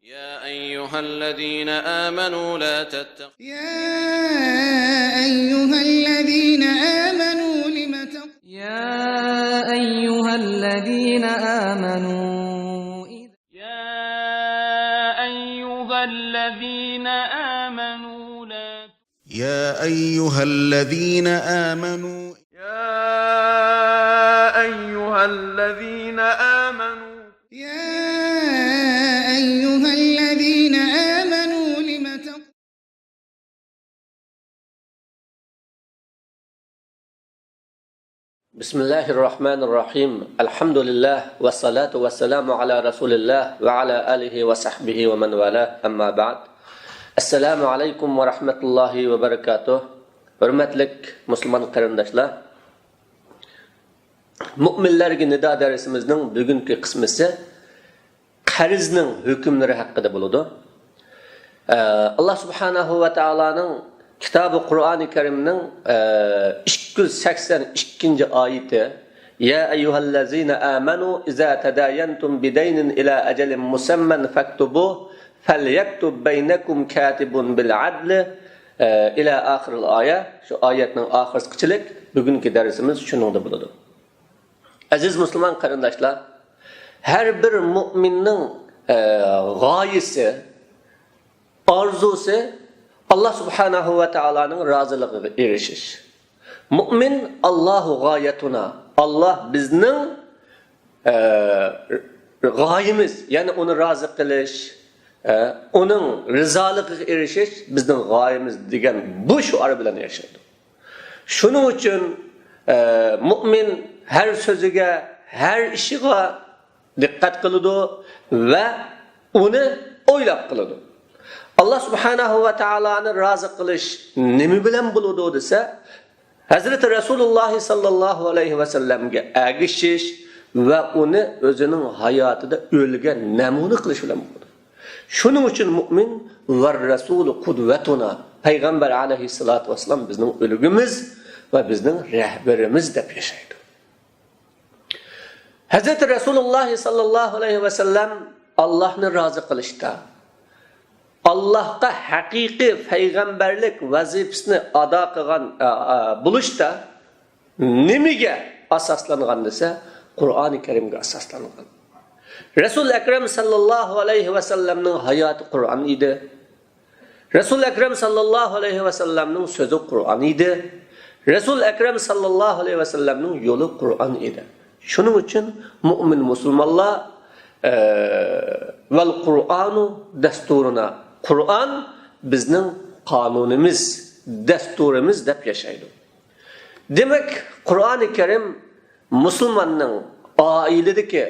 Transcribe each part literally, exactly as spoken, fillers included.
يا أيها الذين آمنوا لا تتخ- يا أيها الذين آمنوا لم تق- يا أيها الذين آمنوا إذ- يا أيها الذين آمنوا لا يا أيها الذين آمنوا يا أيها الذين آمنوا يا أيها الذين آمنوا لم تق- بسم الله الرحمن الرحيم. الحمد لله والصلاة والسلام على رسول الله وعلى آله وصحبه ومن والاه. أما بعد. السلام عليكم ورحمة الله وبركاته. ھۆرمەتلىك مۇسۇلمان قېرىنداشلار، مۇئمىنلەرگە نىدا دەرسىمىزنىڭ بۈگۈنكى قىسمىسى قەرزنىڭ ھۆكۈملىرى ھەققىدە بولىدۇ. ئە، ئاللا سۇبھانەھۇ ۋە تائالانىڭ كىتابى قۇرئانى كەرىمنىڭ، ئە، ئىككى يۈز سەكسەن ئىككىنچى ئايىتى، يا أيها الذين آمنوا إذا تداينتم بدين إلى أجل مسمى فاكتبوه فليكتب بينكم كاتب بالعدل، ئە، إلى آخر الآية. شۇ ئايەتنىڭ ئاخىرىسىغىچىلىك بۈگۈنكى دەرسىمىز شۇنىڭدا بولىدۇ. ئەزىز مۇسۇلمان قېرىنداشلار، ھەر بىر مۇئمىننىڭ، ئە، غايىسى، ئارزۇسى ئاللا سۇبھانەھۇ ۋە تائالانىڭ رازىلىقىغا ئېرىشىش. مۇئمىن، ئاللاھۇ غايەتۇنا، ئاللا بىزنىڭ، ئە، غايىمىز، يەنى ئۇنى رازى قىلىش، ئە، ئۇنىڭ رىزالىقىغا ئېرىشىش بىزنىڭ غايىمىز دېگەن بۇ شوئار بىلەن ياشايدۇ. شۇنىڭ ئۈچۈن، ئە، مۇئمىن ھەر سۆزىگە، ھەر ئىشىغا دىققەت قىلىدۇ ۋە ئۇنى ئويلاپ قىلىدۇ. ئاللا سۇبھانەھۇ ۋە تائالانى رازى قىلىش نېمە بىلەن بولىدۇ دېسە، ھەزرىتى رەسۇلۇللاھ ساللاللاھۇ ئەلەيھى ۋەسەللەمگە ئەگىشىش ۋە ئۇنى ئۆزىنىڭ ھاياتىدا ئۆلگە نەمۇنە قىلىش بىلەن بولىدۇ. شۇنىڭ ئۈچۈن مۇئمىن، ۋەر رەسۇلۇ قۇدۋەتۇنا، پەيغەمبەر ئەلەيھىسسالاتۇ ۋەسسالام بىزنىڭ ئۈلگىمىز ۋە بىزنىڭ رەھبىرىمىز دەپ ياشايدۇ. ھەزرىتى رەسۇلۇللاھ ساللاللاھۇ ئەلەيھى ۋەسەللەم ئاللاھنى رازى قىلىشتا، ئاللاھقا ھەقىقىي پەيغەمبەرلىك ۋەزىپىسىنى ئادا قىلغان، ئا، ئا، بولۇشتا نېمىگە ئاساسلانغان دېسە، قۇرئانى كەرىمگە ئاساسلانغان. رەسۇل ئەكرەم ساللاللاھۇ ئەلەيھى ۋەسەللەمنىڭ ھاياتى قۇرئان ئىدى. رەسۇل ئەكرەم ساللاللاھۇ ئەلەيھى ۋەسەللەمنىڭ سۆزى قۇرئان ئىدى. رەسۇل ئەكرەم ساللاللاھۇ ئەلەيھى ۋەسەللەمنىڭ يولى قۇرئان ئىدى. شۇنىڭ ئۈچۈن مۇئمىن مۇسۇلمانلار، ئە، ۋەل قۇرئانۇ دەستۇرۇنا، قۇرئان بىزنىڭ قانۇنىمىز، دەستۇرىمىز دەپ ياشايدۇ. دېمەك، قۇرئانى كەرىم مۇسۇلماننىڭ ئائىلىدىكى،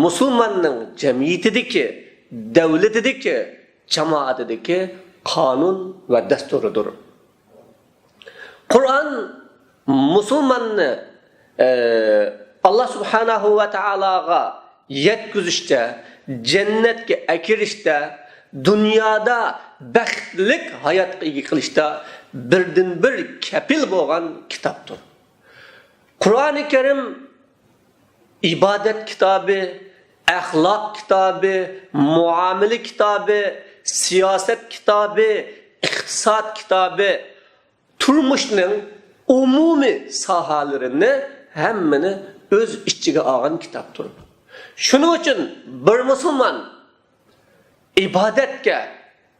مۇسۇلماننىڭ جەمئىيىتىدىكى، دەۋلىتىدىكى، جامائىتىدىكى قانۇن ۋە دەستۇرىدۇر. قۇرئان مۇسۇلماننى، ئە، ئاللا سۇبھانەھۇ ۋە تائالاغا يەتكۈزۈشتە، جەننەتكە ئەكىرىشتە، دۇنيادا بەختلىك ھاياتقا ئىگە قىلىشتا بىردىنبىر كەپىل بولغان كىتابتۇر. قۇرئانى كەرىم ئىبادەت كىتابى، ئەخلاق كىتابى، مۇئامىلە كىتابى، سىياسەت كىتابى، ئىقتىساد كىتابى، تۇرمۇشنىڭ ئومۇمىي ساھەلىرىنى ھەممىنى ئۆز ئىچىگە ئالغان كىتابتۇر. شۇنىڭ ئۈچۈن بىر مۇسۇلمان ئىبادەتكە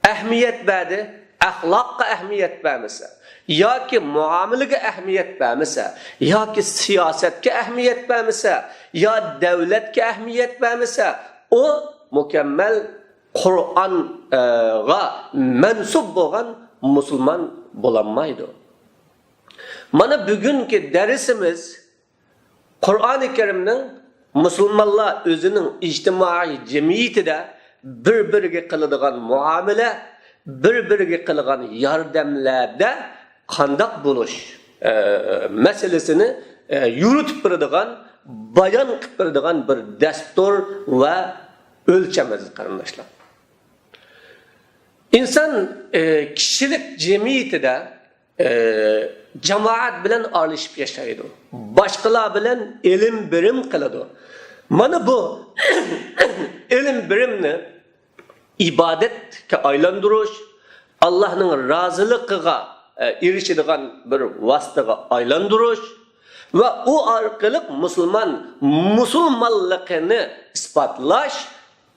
ئەھمىيەت بەردى، ئەخلاققا ئەھمىيەت بەرمىسە، ياكى مۇئامىلىگە ئەھمىيەت بەرمىسە، ياكى سىياسەتكە ئەھمىيەت بەرمىسە، يا دەۋلەتكە ئەھمىيەت بەرمىسە، ئۇ مۇكەممەل قۇرئانغا مەنسۇپ بولغان مۇسۇلمان بولالمايدۇ. مانا بۈگۈنكى دەرسىمىز قۇرئانى كەرىمنىڭ مۇسۇلمانلار ئۆزىنىڭ ئىجتىمائىي جەمئىيىتىدە بىر-بىرىگە قىلىدىغان مۇئامىلە، بىر-بىرىگە قىلغان ياردەملەردە قانداق بولۇش، ئە، مەسىلىسىنى، ئە، يورۇتۇپ بېرىدىغان، بايان قىلىپ بېرىدىغان بىر دەستۇر ۋە ئۆلچەم، ئەزىز قېرىنداشلار. ئىنسان، ئە، كىشىلىك جەمئىيىتىدە، ئە، جامائەت بىلەن ئارىلىشىپ ياشايدۇ. باشقىلار بىلەن ئېلىم بېرىم قىلىدۇ. مانا بۇ ئېلىم بېرىمنى، ئىبادەتكە ئايلاندۇرۇش، ئاللاھنىڭ رازىلىقىغا، ئە، ئېرىشىدىغان بىر ۋاسىتىگە ئايلاندۇرۇش ۋە ئۇ ئارقىلىق مۇسۇلمان مۇسۇلمانلىقىنى ئىسپاتلاش،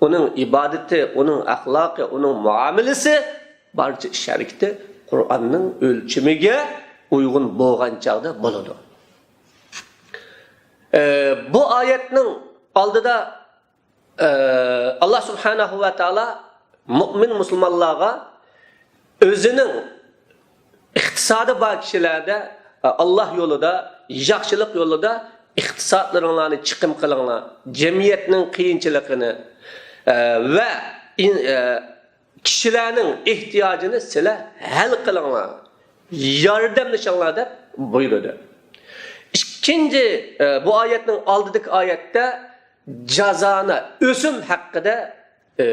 ئۇنىڭ ئىبادىتى، ئۇنىڭ ئەخلاقى، ئۇنىڭ مۇئامىلىسى، بارچە ئىش ھەرىكىتى قۇرئاننىڭ ئۆلچىمىگە ئۇيغۇن بولغان چاغدا بولىدۇ. ئە، بۇ ئايەتنىڭ ئالدىدا، ئە، ئاللا سۇبھانەھۇ ۋە تائالا مۇئمىن مۇسۇلمانلارغا ئۆزىنىڭ ئىقتىسادى بار كىشىلەردە، ئە، ئاللا يولىدا، ياخشىلىق يولىدا ئىقتىسادلىرىڭلارنى چىقىم قىلىڭلار، جەمئىيەتنىڭ قىيىنچىلىقىنى، ئە، ۋە ئىن-، ئە، كىشىلەرنىڭ ئېھتىياجىنى سىلەر ھەل قىلىڭلار، ياردەملىشىڭلار دەپ بۇيرۇدى. ئىككىنچى، ئە، بۇ ئايەتنىڭ ئالدىدىكى ئايەتتە جازانە ئۆسۈم ھەققىدە، ئە،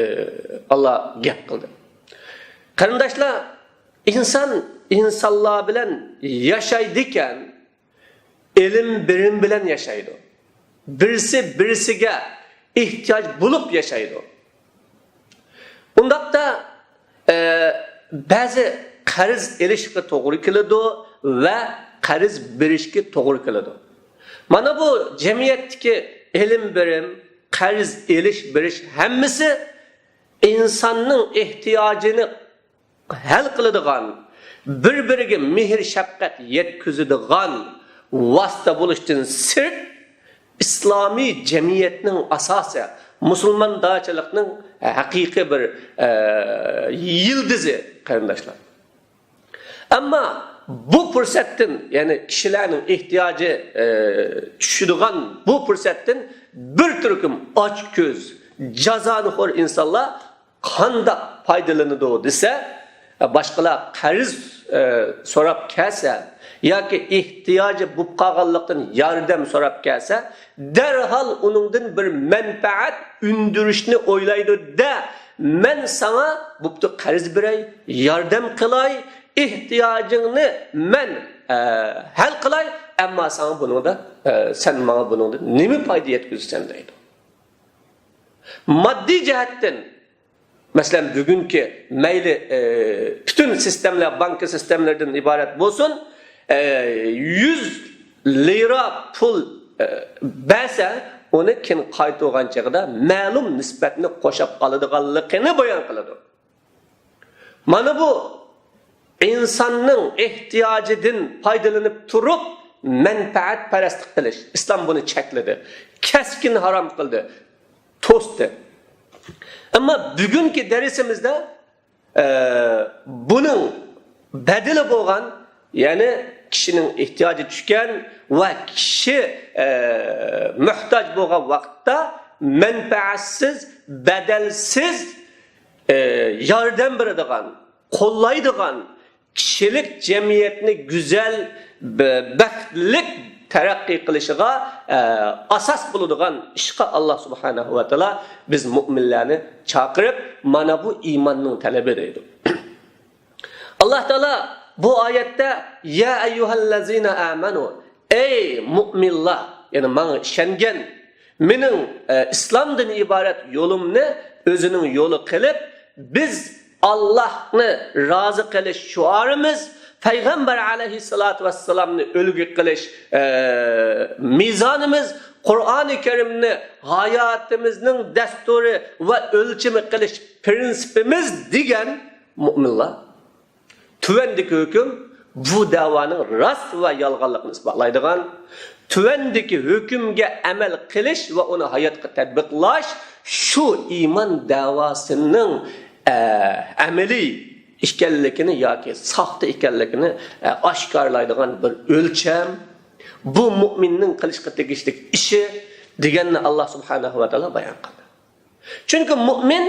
ئاللا گەپ قىلدى. قېرىنداشلار، ئىنسان ئىنسانلار بىلەن ياشايدىكەن، ئېلىم بېرىم بىلەن ياشايدۇ. بىرسى بىرسىگە ئېھتىياج بولۇپ ياشايدۇ. ئۇنداقتا، ئە، بەزى قەرز ئېلىشقا توغرا كېلىدۇ ۋە قەرز بېرىشكە توغرا كېلىدۇ. مانا بۇ جەمئىيەتتىكى ئېلىم بېرىم، قەرز ئېلىش بېرىش ھەممىسى ئىنساننىڭ ئېھتىياجىنى ھەل قىلىدىغان، بىر-بىرىگە مېھىر-شەپقەت يەتكۈزىدىغان ۋاسىتە بولۇشتىن سىرت، ئىسلامىي جەمئىيەتنىڭ ئاساسى، مۇسۇلماندارچىلىقنىڭ ھەقىقىي بىر، ئە، يىلدىزى، قېرىنداشلار. ئەمما بۇ پۇرسەتتىن، يەنى كىشىلەرنىڭ ئېھتىياجى، ئە، چۈشىدىغان بۇ پۇرسەتتىن بىر تۈركۈم ئاچكۆز، جازانىخور ئىنسانلار قانداق پايدىلىنىدۇ دېسە، باشقىلار قەرز، ئە، سوراپ كەلسە ياكى ئېھتىياجى بولۇپ قالغانلىقتىن ياردەم سوراپ كەلسە، دەرھال ئۇنىڭدىن بىر مەنپەئەت ئۈندۈرۈشنى ئويلايدۇ-دە، مەن ساڭا بوپتۇ قەرز بېرەي، ياردەم قىلاي، ئېھتىياجىڭنى مەن، ئە، ھەل قىلاي، ئەمما ساڭا بۇنىڭدا، ئە، سەن ماڭا بۇنىڭدا نېمە پايدا يەتكۈزىسەن دەيدۇ. ماددىي جەھەتتىن، مەسىلەن، بۈگۈنكى مەيلى، ئە، پۈتۈن سىستېمىلار بانكا سىستېمىلىرىدىن ئىبارەت بولسۇن، ئە، يۈز لىرا پۇل، ئە، بەرسە، ئۇنى كېيىن قايتۇرغان چېغىدا مەلۇم نىسبەتنى قوشاپ ئالىدىغانلىقىنى بايان قىلىدۇ. مانا بۇ ئىنساننىڭ ئېھتىياجىدىن پايدىلىنىپ تۇرۇپ مەنپەئەتپەرەسلىك قىلىش. ئىسلام بۇنى چەكلىدى. كەسكىن ھارام قىلدى. توستى. ئەمما بۈگۈنكى دەرسىمىزدە، ئە، بۇنىڭ بەدىلى بولغان، يەنى كىشىنىڭ ئېھتىياجى چۈشكەن ۋە كىشى، ئە، موھتاج بولغان ۋاقىتتا مەنپەئەتسىز، بەدەلسىز، ئە، ياردەم بېرىدىغان، قوللايدىغان، كىشىلىك جەمئىيەتنى گۈزەل، بە-، بەختلىك تەرەققىي قىلىشىغا، ئە، ئاساس بولىدىغان ئىشقا ئاللا سۇبھانەھۇ ۋە تائالا بىز مۇئمىنلارنى چاقىرىپ، مانا بۇ ئىماننىڭ تەلىپى دەيدۇ. ئاللا تائالا بۇ ئايەتتە، يا ئەييۇھەللەزىنە ئامەنۇ، ئەي مۇئمىنلار، يەنى ماڭا ئىشەنگەن، مېنىڭ، ئە، ئىسلامدىن ئىبارەت يولۇمنى ئۆزىنىڭ يولى قىلىپ، بىز ئاللاھنى رازى قىلىش شوئارىمىز، پەيغەمبەر ئەلەيھىسسالاتۇ ۋەسسالامنى ئۈلگە قىلىش، ئە، مىزانىمىز، قۇرئانى كەرىمنى ھاياتىمىزنىڭ دەستۇرى ۋە ئۆلچىمى قىلىش پىرىنسىپىمىز دېگەن مۇئمىنلار. تۆۋەندىكى ھۆكۈم بۇ دەۋانىڭ راست ۋە يالغانلىقىنى ئىسپاتلايدىغان، تۆۋەندىكى ھۆكۈمگە ئەمەل قىلىش ۋە ئۇنى ھاياتقا تەتبىقلاش شۇ ئىمان دەۋاسىنىڭ، ئە، ئەمەلىي ئىكەنلىكىنى ياكى ساختا ئىكەنلىكىنى، ئە، ئاشكارىلايدىغان بىر ئۆلچەم. بۇ مۇئمىننىڭ قىلىشقا تېگىشلىك ئىشى دېگەننى ئاللا سۇبھانەھۇ ۋە تائالا بايان قىلدى. چۈنكى مۇئمىن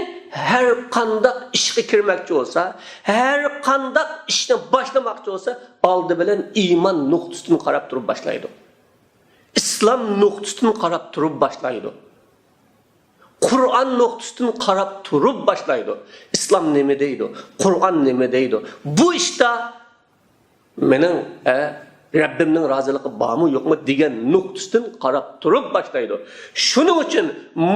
ھەر قانداق ئىشقا كىرمەكچى بولسا، ھەر قانداق ئىشنى باشلىماقچى بولسا، ئالدى بىلەن ئىمان نۇقتىسىدىن قاراپ تۇرۇپ باشلايدۇ. ئىسلام نۇقتىسىدىن قاراپ تۇرۇپ باشلايدۇ. قۇرئان نۇقتىسىدىن قاراپ تۇرۇپ باشلايدۇ. ئىسلام نېمە دەيدۇ؟ قۇرئان نېمە دەيدۇ؟ بۇ ئىشتا مېنىڭ، ئە، رەببىمنىڭ رازىلىقى بارمۇ، يوقمۇ دېگەن نۇقتىسىدىن قاراپ تۇرۇپ باشلايدۇ. شۇنىڭ ئۈچۈن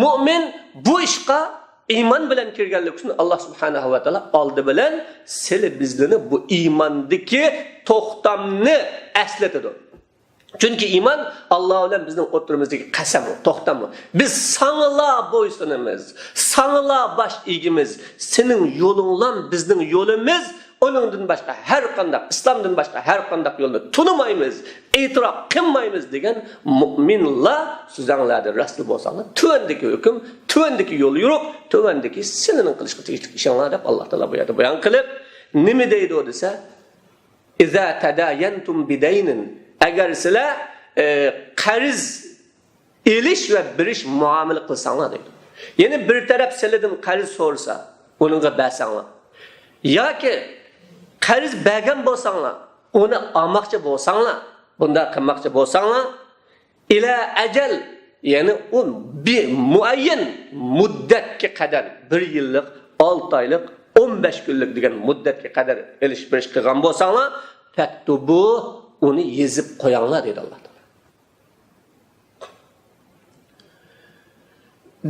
مۇئمىن بۇ ئىشقا ئىمان بىلەن كىرگەنلىكى ئۈچۈن، ئاللا سۇبھانەھۇ ۋە تائالا ئالدى بىلەن سىلى بىزلىنى بۇ ئىماندىكى توختامنى ئەسلىتىدۇ. چۈنكى ئىمان ئاللا بىلەن بىزنىڭ ئوتتۇرىمىزدىكى قەسەم، توختام. بىز ساڭىلا بويسۇنىمىز، ساڭىلا باش ئېگىمىز، سېنىڭ يولۇڭلام بىزنىڭ يولىمىز، ئۇنىڭدىن باشقا ھەر قانداق، ئىسلامدىن باشقا ھەر قانداق يولنى تونۇمايمىز، ئېتىراپ قىلمايمىز دېگەن مۇئمىنلار سۆزەڭلەردە راستلا بولساڭلار، تۆۋەندىكى ھۆكۈم، تۆۋەندىكى يول يورۇق، تۆۋەندىكى سىلىنىڭ قىلىشقا تېگىشلىك ئىشىڭلار دەپ ئاللا تائالا بۇ يەردە بايان قىلىپ، نېمە دەيدۇ دېسە، ئىزا تەدايەنتۇم بىدەينىن، ئەگەر سىلەر، ئە، قەرز ئېلىش ۋە بېرىش مۇئامىلە قىلساڭلار دەيدۇ. يەنى بىر تەرەپ سىلىدىن قەرز سورىسا، ئۇنىڭغا بەرسەڭلار. ياكى قەرز بەرگەن بولساڭلار، ئۇنى ئالماقچى بولساڭلار، بۇنداق قىلماقچى بولساڭلار، ئىلە ئەجەل، يەنى ئۇ بىر مۇئەييەن مۇددەتكە قەدەر، بىر يىللىق، ئالتە ئايلىق، ئون بەش كۈنلۈك دېگەن مۇددەتكە قەدەر ئېلىش بېرىش قىلغان بولساڭلار، فەكتۇبۇ، ئۇنى يېزىپ قوياڭلار دەيدۇ ئاللا تائالا.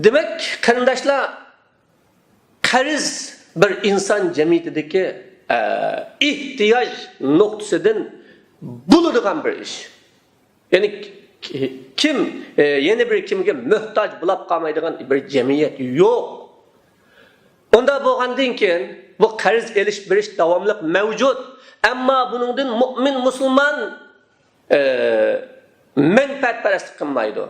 دېمەك، قېرىنداشلار، قەرز بىر ئىنسان جەمئىيىتىدىكى، ئە، ئېھتىياج نۇقتىسىدىن بولىدىغان بىر ئىش. يەنى ك-، كىم، ئە، يەنە بىر كىمگە موھتاج بولاپ قالمايدىغان بىر جەمئىيەت يوق. ئۇنداق بولغاندىن كېيىن بۇ قەرز ئېلىش بېرىش داۋاملىق مەۋجۇت. ئەمما بۇنىڭدىن مۇئمىن مۇسۇلمان ئە، مەنپەئەتپەرەسلىك قىلمايدۇ.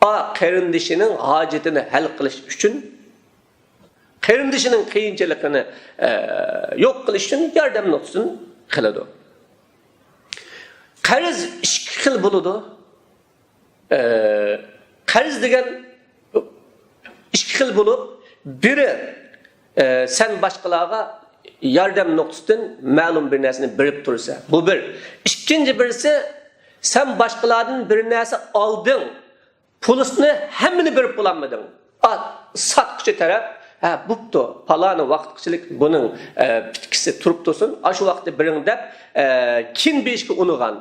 ئا، قېرىندىشىنىڭ ھاجىتىنى ھەل قىلىش ئۈچۈن، قېرىندىشىنىڭ قىيىنچىلىقىنى، ئە، يوق قىلىش ئۈچۈن ياردەم نۇقتىسىدىن قىلىدۇ. قەرز ئىككى خىل بولىدۇ. ئە، قەرز دېگەن ئىككى خىل بولۇپ، بىرى، ئە، سەن باشقىلارغا ياردەم نۇقتىسىدىن مەلۇم بىر نەرسىنى بېرىپ تۇرىسەن. بۇ بىر. ئىككىنچى بىرسى، سەن باشقىلاردىن بىر نەرسە ئالدىڭ، پۇلىسىنى ھەممىنى بېرىپ بولالمىدىڭ. ئا، ساتقۇچى تەرەپ، ھە، بوپتۇ، پالانى ۋاقىتقىچىلىك بۇنىڭ، ئە، پىتكىسى تۇرۇپ تۇرسۇن، ئاشۇ ۋاقىتتا بېرىڭ دەپ، ئە، كېيىن بېرىشكە ئۇنىغان.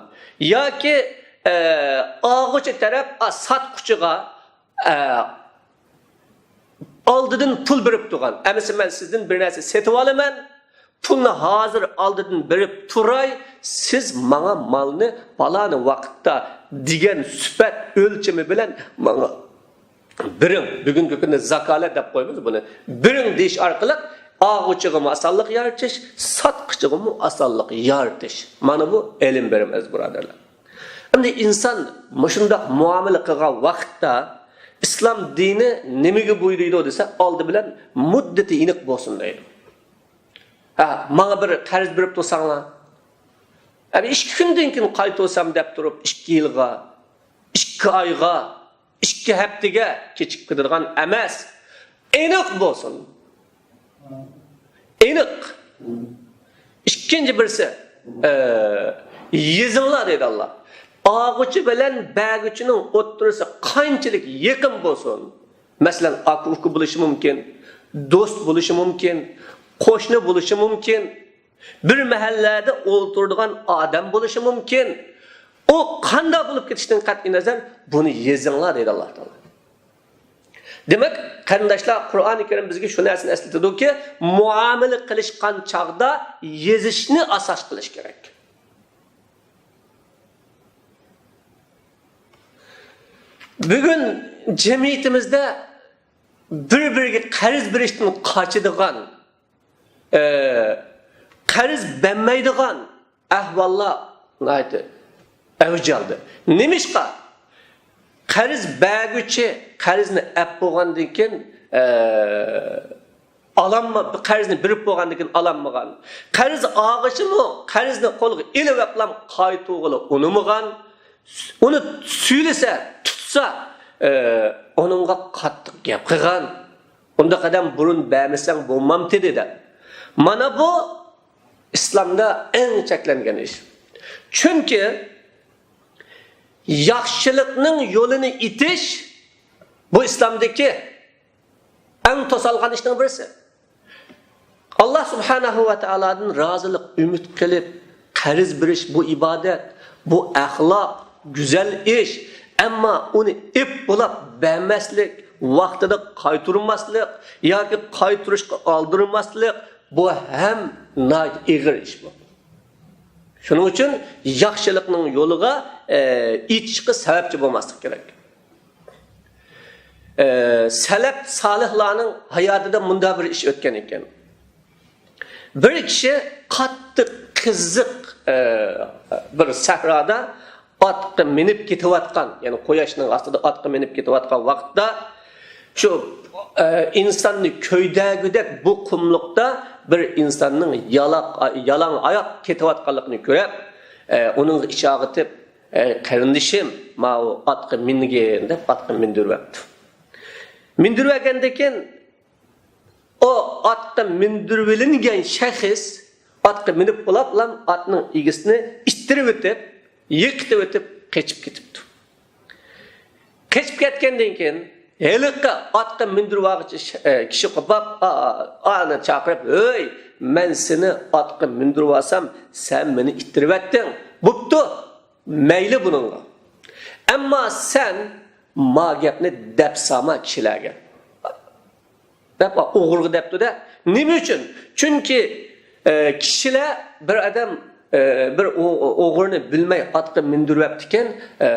ياكى، ئە، ئالغۇچى تەرەپ، ئا، ساتقۇچىغا، ئە، ئالدىدىن پۇل بېرىپ تۇرغان. ئەمىسە مەن سىزدىن بىر نەرسە سېتىۋالىمەن، پۇلنى ھازىر ئالدىدىن بېرىپ تۇراي، سىز ماڭا مالنى پالانى ۋاقىتتا دېگەن سۈپەت ئۆلچىمى بىلەن ماڭا بېرىڭ. بۈگۈنكى كۈندە زاكالەت دەپ قويىمىز بۇنى. بېرىڭ دېيىش ئارقىلىق ئالغۇچىغىمۇ ئاسانلىق يارىتىش، ساتقۇچىغىمۇ ئاسانلىق يارىتىش. مانا بۇ ئېلىم بېرىم، ئەزىز بۇرادەرلەر. ئەمدى ئىنسان مۇشۇنداق مۇئامىلە قىلغان ۋاقىتتا ئىسلام دىنى نېمىگە بۇيرۇيدۇ دېسە، ئالدى بىلەن مۇددىتى ئېنىق بولسۇن دەيدۇ. ھە، ماڭا بىر قەرز بېرىپ تۇرساڭلار، ھە، بىر ئىككى كۈندىن كېيىن قايتۇرسام دەپ تۇرۇپ، ئىككى يىلغا، ئىككى ئايغا، ئىككى ھەپتىگە كېچىكىپ كېتىدىغان ئەمەس. ئېنىق بولسۇن. ئېنىق. ئىككىنچى بىرسى، ئە، يېزىڭلار دەيدۇ ئاللا. ئالغۇچى بىلەن بەرگۈچىنىڭ ئوتتۇرىسى قانچىلىك يېقىن بولسۇن. مەسىلەن، ئاكا-ئۇكا بولۇشى مۇمكىن، دوست بولۇشى مۇمكىن، قوشنا بولۇشى مۇمكىن. بىر مەھەللەدە ئولتۇرىدىغان ئادەم بولۇشى مۇمكىن. ئۇ قانداق بولۇپ كېتىشتىن قەتئىينەزەر، بۇنى يېزىڭلار دەيدۇ ئاللا تائالا. دېمەك، قېرىنداشلار، قۇرئانى كەرىم بىزگە شۇ نەرسىنى ئەسلىتىدۇكى، مۇئامىلە قىلىشقان چاغدا يېزىشنى ئاساس قىلىش كېرەك. بۈگۈن جەمئىيىتىمىزدە بىر-بىرىگە قەرز بېرىشتىن قاچىدىغان، ئە، قەرز بەرمەيدىغان ئەھۋاللار ناھايىتى ئەۋج ئالدى. نېمىشقا؟ قەرز بەرگۈچى قەرزنى ئەپ بولغاندىن كېيىن، ئە، ئالالما-، قەرزنى بېرىپ بولغاندىن كېيىن ئالالمىغان. قەرز ئالغۇچىمۇ قەرزنى قولىغا ئېلىۋەپلا قايتۇرغىلى ئۇنىمىغان. ئۇنى سۈيلىسە، تۇتسا، ئە، ئۇنىڭغا قاتتىق گەپ قىلغان. ئۇنداق ئادەم بۇرۇن بەرمىسەڭ بولمامتىدى دەپ. مانا بۇ ئىسلامدا ئەڭ چەكلەنگەن ئىش. چۈنكى ياخشىلىقنىڭ يولىنى ئېتىش، بۇ ئىسلامدىكى ئەڭ توسالغان ئىشنىڭ بىرسى. ئاللا سۇبھانەھۇ ۋە تائالادىن رازىلىق ئۈمىد قىلىپ، قەرز بېرىش بۇ ئىبادەت، بۇ ئەخلاق، گۈزەل ئىش. ئەمما ئۇنى ئېپ بولاپ بەرمەسلىك، ۋاقتىدا قايتۇرماسلىق ياكى قايتۇرۇشقا ئالدىرىماسلىق، بۇ ھەم ناھايىتى ئېغىر ئىش بۇ. شۇنىڭ ئۈچۈن ياخشىلىقنىڭ يولىغا، ئە، ئېتىشقا سەۋەبچى بولماسلىق كېرەك. ئە، سەلەپ سالىھلارنىڭ ھاياتىدا مۇنداق بىر ئىش ئۆتكەن ئىكەن. بىر كىشى قاتتىق قىزىق، ئە، بىر سەھرادا ئاتقا مىنىپ كېتىۋاتقان، يەنى قۇياشنىڭ ئاستىدا ئاتقا مىنىپ كېتىۋاتقان ۋاقىتتا، شۇ، ئە، ئىنساننى كۆيدۈرگۈدەك بۇ قۇملۇقتا بىر ئىنساننىڭ يالاق-، يالاڭ ئاياق كېتىۋاتقانلىقىنى كۆرۈپ، ئە، ئۇنىڭغا ئىچ ئاغرىتىپ، ئە، «قېرىندىشىم، ماۋۇ ئاتقا مىنگىن» دەپ، ئاتقا مىندۈرۈۋەپتۇ. مىندۈرۈۋەرگەندىن كېيىن، ئۇ ئاتقا مىندۈرۈۋېلىنگەن شەخس ئاتقا مىنىپ بولۇپلا ئاتنىڭ ئىگىسىنى ئىتتىرىۋېتىپ، يىقىتىۋېتىپ قېچىپ كېتىپتۇ. قېچىپ كەتكەندىن كېيىن، ھېلىقى ئاتقا مىندۈرۈۋالغۇچى ش-، ئە، كىشى قوپاپ، ئا-، ئا-، ئانى چاقىرىپ، «ھۆي، مەن سېنى ئاتقا مىندۈرۈۋالسام، سەن مېنى ئىتتىرىۋەتتىڭ. بوپتۇ، مەيلى بۇنىڭغا. ئەمما سەن ما گەپنى دەپ سالما كىشىلەرگە.» دەپ، ئوغرىغا دەپتۇ-دە. نېمە ئۈچۈن؟ چۈنكى، ئە، كىشىلەر بىر ئادەم، ئە، بىر ئو-، ئوغرىنى بىلمەي ئاتقا مىندۈرۈۋەپتىكەن، ئە،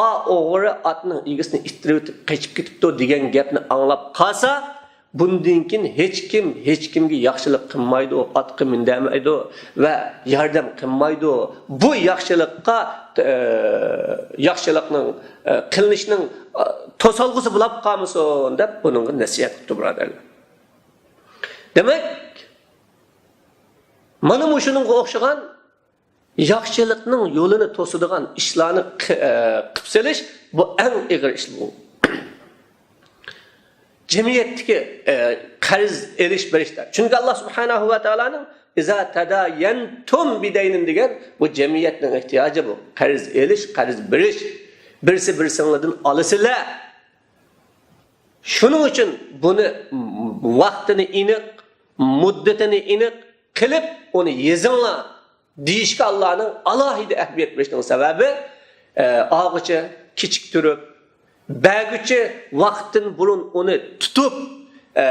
«ئا ئوغرى ئاتنىڭ ئىگىسىنى ئىتتىرىۋېتىپ قېچىپ كېتىپتۇ» دېگەن گەپنى ئاڭلاپ قالسا، بۇندىن كېيىن ھېچكىم ھېچكىمگە ياخشىلىق قىلمايدۇ، ئاتقا مىندۈرمەيدۇ ۋە ياردەم قىلمايدۇ. بۇ ياخشىلىققا، ئە، ياخشىلىقنىڭ، ئە، قىلىنىشنىڭ، ئە، توسالغۇسى بولاپ قالمىسۇن دەپ بۇنىڭغا نەسىھەت قىپتۇ، بۇرادەرلەر. دېمەك، مانا مۇشۇنىڭغا ئوخشىغان ياخشىلىقنىڭ يولىنى توسىدىغان ئىشلارنى قى-، ئە، قىپ سېلىش، بۇ ئەڭ ئېغىر ئىش بۇ. جەمئىيەتتىكى، ئە، قەرز ئېلىش بېرىشلەر. چۈنكى ئاللا سۇبھانەھۇ ۋە تائالانىڭ «ئىزا تادايەنتۇم بىدەينىن» دېگەن بۇ جەمئىيەتنىڭ ئېھتىياجى بۇ. قەرز ئېلىش، قەرز بېرىش. بىرسى بىرسىڭلاردىن ئالىسىلەر. شۇنىڭ ئۈچۈن بۇنى ۋاقتىنى ئېنىق، مۇددىتىنى ئېنىق قىلىپ ئۇنى يېزىڭلار دېيىشكە ئاللانىڭ ئالاھىدە ئەھمىيەت بېرىشىنىڭ سەۋەبى، ئە، ئالغۇچى كېچىكتۈرۈپ، بەرگۈچى ۋاقىتتىن بۇرۇن ئۇنى تۇتۇپ، ئە،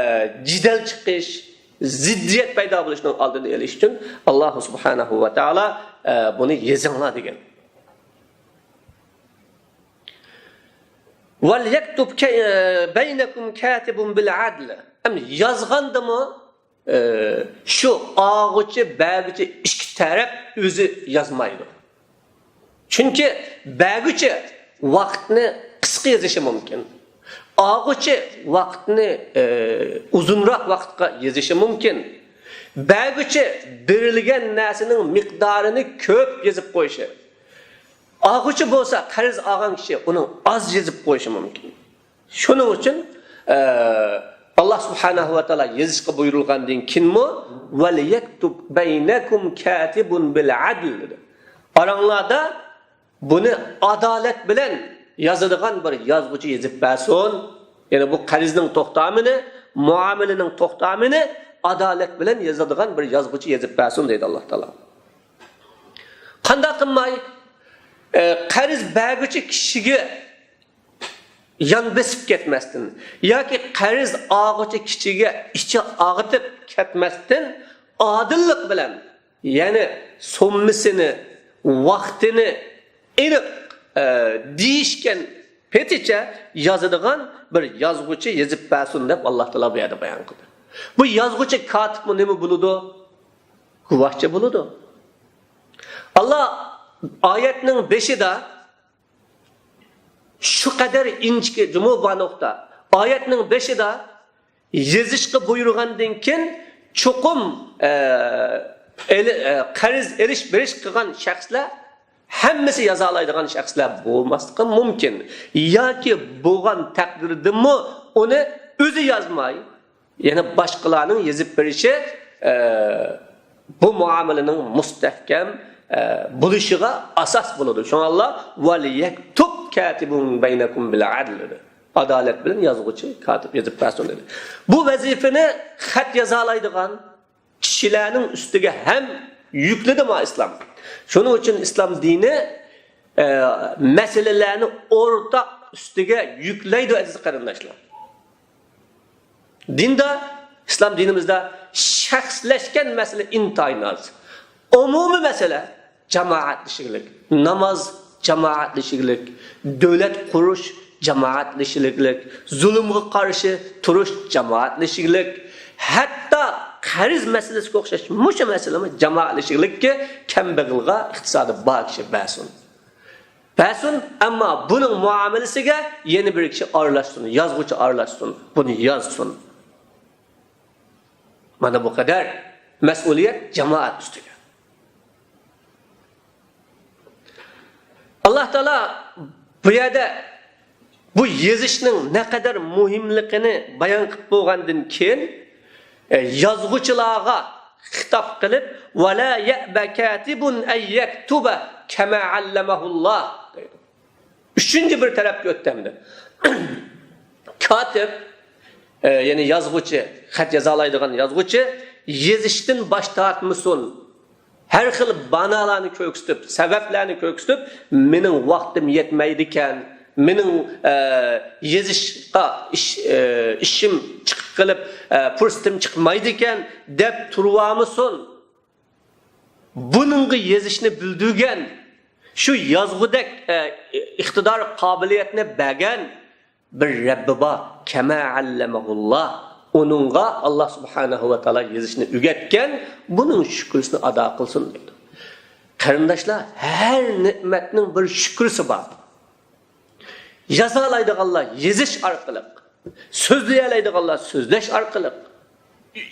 جېدەل چىقىش، زىددىيەت پەيدا بولۇشنىڭ ئالدىنى ئېلىش ئۈچۈن ئاللا سۇبھانەھۇ ۋە تائالا، ئە، بۇنى يېزىڭلار دېگەن. «ۋەليەكتۇب كە-، بەينەكۇم كاتىبۇن بىل ئەدل.» ئەمدى يازغاندىمۇ، ئە، شۇ ئالغۇچى، بەرگۈچى ئىككى تەرەپ ئۆزى يازمايدۇ. چۈنكى بەرگۈچى ۋاقىتنى قىسقا يېزىشى مۇمكىن. ئالغۇچى ۋاقىتنى، ئە، ئۇزۇنراق ۋاقىتقا يېزىشى مۇمكىن. بەرگۈچى بېرىلگەن نەرسىنىڭ مىقدارىنى كۆپ يېزىپ قويۇشى. ئالغۇچى بولسا، قەرز ئالغان كىشى ئۇنىڭ ئاز يېزىپ قويۇشى مۇمكىن. شۇنىڭ ئۈچۈن، ئە، ئاللا سۇبھانەھۇ ۋە تائالا يېزىشقا بۇيرۇلغاندىن كېيىنمۇ، «ۋەليەكتۇب بەينەكۇم كاتىبۇن بىل ئەدل» دېدى. ئاراڭلاردا بۇنى ئادالەت بىلەن يازىدىغان بىر يازغۇچى يېزىپ بەرسۇن. يەنى بۇ قەرزنىڭ توختامىنى، مۇئامىلىنىڭ توختامىنى ئادالەت بىلەن يازىدىغان بىر يازغۇچى يېزىپ بەرسۇن دەيدۇ ئاللا تائالا. قانداق قىلماي؟ ئە، قەرز بەرگۈچى كىشىگە يان بېسىپ كەتمەستىن ياكى قەرز ئالغۇچى كىشىگە ئىچى ئاغرىتىپ كەتمەستىن، ئادىللىق بىلەن، يەنى سوممىسىنى، ۋاقتىنى ئېنىق، ئە، دېيىشكەن پېتىچە يازىدىغان بىر يازغۇچى يېزىپ بەرسۇن دەپ ئاللا تائالا بۇ يەردە بايان قىلدى. بۇ يازغۇچى، كاتىپمۇ نېمە بولىدۇ؟ گۇۋاھچى بولىدۇ. ئاللا ئايەتنىڭ بېشىدا شۇ قەدەر ئىنچىكە جۇمۇ بار نۇقتا. ئايەتنىڭ بېشىدا يېزىشقا بۇيرۇغاندىن كېيىن چوقۇم، ئە، ئېلى-، ئە، قەرز ئېلىش بېرىش قىلغان شەخسلەر ھەممىسى يازالايدىغان شەخسلەر بولماسلىقى مۇمكىن. ياكى بولغان تەقدىردىمۇ ئۇنى ئۆزى يازماي، يەنە باشقىلارنىڭ يېزىپ بېرىشى، ئە، بۇ مۇئامىلىنىڭ مۇستەھكەم، ئە، بولۇشىغا ئاساس بولىدۇ. شۇڭا ئاللا «ۋەليەكتۇب كاتىبۇن بەينەكۇم بىل ئەدل» دېدى. ئادالەت بىلەن يازغۇچى، كاتىپ يېزىپ بەرسۇن دېدى. بۇ ۋەزىپىنى خەت يازالايدىغان كىشىلەرنىڭ ئۈستىگە ھەم يۈكلىدى ما ئىسلام. شۇنىڭ ئۈچۈن ئىسلام دىنى، ئە، مەسىلىلەرنى ئورتاق ئۈستىگە يۈكلەيدۇ، ئەزىز قېرىنداشلار. دىندا، ئىسلام دىنىمىزدا شەخسلەشكەن مەسىلە ئىنتايىن ئاز. ئومۇمىي مەسىلە جامائەتلىشىگلىك، ناماز جامائەتلىشىگلىك، دۆلەت قۇرۇش جامائەتلىشىگلىك، زۇلۇمغا قارشى تۇرۇش جامائەتلىشىگلىك، ھەتتا قەرز مەسىلىسىگە ئوخشاش مۇشۇ مەسىلىمۇ جامائەتلىشىگلىككە، كەمبەغەلگە، ئىقتىسادى بار كىشى بەرسۇن. بەرسۇن، ئەمما بۇنىڭ مۇئامىلىسىگە يەنە بىر كىشى ئارىلاشسۇن، يازغۇچى ئارىلاشسۇن، بۇنى يازسۇن. مانا بۇ قەدەر مەسئۇلىيەت جامائەت ئۈستىگە. ئاللا تائالا بۇ يەردە بۇ يېزىشنىڭ نەقەدەر مۇھىملىقىنى بايان قىلىپ بولغاندىن كېيىن، ئە، يازغۇچىلارغا خىتاب قىلىپ، «ۋەلا يەبە كاتىبۇن ئەن يەكتۇبە كەما ئەللەمەھۇللا» دەيدۇ. ئۈچىنچى بىر تەرەپكە ئۆتتى ئەمدى. كاتىپ، ئە، يەنى يازغۇچى، خەت يازالايدىغان يازغۇچى يېزىشتىن باش تارتمىسۇن. ھەر خىل بانالارنى كۆرسىتىپ، سەۋەبلەرنى كۆرسىتىپ، مېنىڭ ۋاقتىم يەتمەيدىكەن، مېنىڭ، ئە، يېزىشقا ئىش-، ئە، ئىشىم چىقىپ قېلىپ، ئە، پۇرسىتىم چىقمايدىكەن دەپ تۇرۇۋالمىسۇن. بۇنىڭغا يېزىشنى بىلدۈرگەن، شۇ يازغۇدەك، ئە، ئىقتىدار، قابىلىيەتنى بەرگەن بىر رەببى بار. كەما ئەللەمەھۇللا. ئۇنىڭغا ئاللا سۇبھانەھۇ ۋە تائالا يېزىشنى ئۆگەتكەن، بۇنىڭ شۈكرىسىنى ئادا قىلسۇن دەيدۇ. قېرىنداشلار، ھەر نېمەتنىڭ بىر شۈكرىسى بار. يازالايدىغانلار يېزىش ئارقىلىق، سۆزلىيەلەيدىغانلار سۆزلەش ئارقىلىق،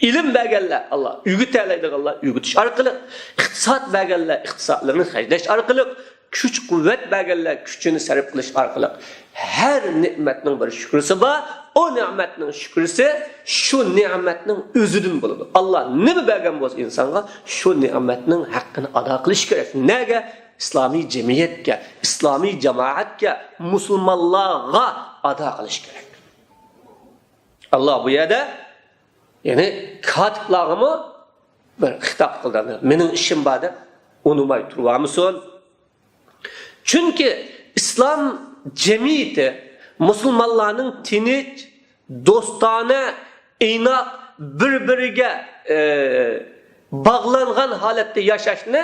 ئىلىم بەرگەنلەر، ئاللا ئۆگىتەلەيدىغانلار ئۆگىتىش ئارقىلىق، ئىقتىساد بەرگەنلەر ئىقتىسادلىرىنى خەجلەش ئارقىلىق، كۈچ-قۇۋۋەت بەرگەنلەر كۈچىنى سەرپ قىلىش ئارقىلىق، ھەر نېمەتنىڭ بىر شۈكرىسى بار. ئۇ نېمەتنىڭ شۈكرىسى شۇ نېمەتنىڭ ئۆزىدىن بولىدۇ. ئاللا نېمە بەرگەن بولسا ئىنسانغا، شۇ نېمەتنىڭ ھەققىنى ئادا قىلىش كېرەك. نەگە؟ ئىسلامىي جەمئىيەتكە، ئىسلامىي جامائەتكە، مۇسۇلمانلارغا ئادا قىلىش كېرەك. ئاللا بۇ يەردە، يەنى كاتىپلارغىمۇ بىر خىتاب قىلدى. مېنىڭ ئىشىم بار دەپ ئۇنىماي تۇرۇۋالمىسۇن. چۈنكى ئىسلام جەمئىيىتى مۇسۇلمانلارنىڭ تىنچ، دوستانە، ئىناق، بىر-بىرىگە، ئە، باغلانغان ھالەتتە ياشاشنى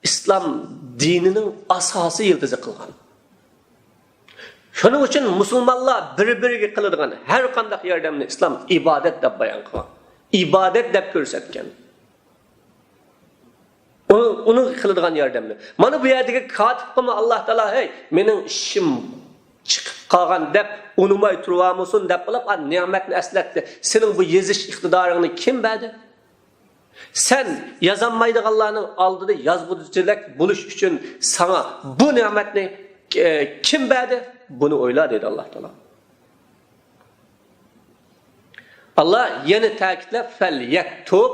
ئىسلام دىنىنىڭ ئاساسىي يىلتىزى قىلغان. شۇنىڭ ئۈچۈن مۇسۇلمانلار بىر-بىرىگە قىلىدىغان ھەر قانداق ياردەمنى ئىسلام ئىبادەت دەپ بايان قىلغان. ئىبادەت دەپ كۆرسەتكەن. ئۇنىڭ، ئۇنىڭغا قىلىدىغان ياردەمنى. مانا بۇ يەردىكى كاتىپقىمۇ ئاللا تائالا، «ھەي، مېنىڭ ئىشىم چىقىپ قالغان» دەپ، ئۇنىماي تۇرۇۋالمىسۇن دەپ قىلىپ، ئا، نېمەتنى ئەسلەتتى. سېنىڭ بۇ يېزىش ئىقتىدارىڭنى كىم بەردى؟ سەن يازالمايدىغانلارنىڭ ئالدىدا يازغۇچىدەك بولۇش ئۈچۈن ساڭا بۇ نېمەتنى، ئە، كىم بەردى؟ بۇنى ئويلا، دېدى ئاللا تائالا. ئاللا يەنە تەكىتلەپ، «فەليەكتۇب»،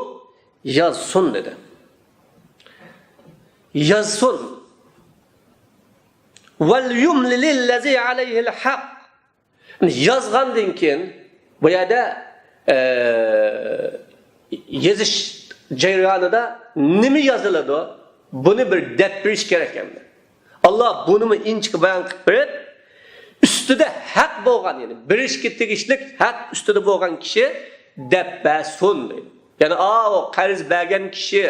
يازسۇن دېدى. يازسۇن. «ۋەليۇملىلىللەزى ئەلەيھىل ھەق». يازغاندىن كېيىن بۇ يەردە، ئە، يېزىش جەريانىدا نېمە يازىلىدۇ؟ بۇنى بىر دەپ بېرىش كېرەك ئەمدى. ئاللا بۇنىمۇ ئىنچىكە بايان قىلىپ بېرىپ، ئۈستىدە ھەق بولغان، يەنى بېرىشكە تېگىشلىك ھەق ئۈستىدە بولغان كىشى دەپ بەرسۇن دەيدۇ. يەنى ئاۋۇ قەرز بەرگەن كىشى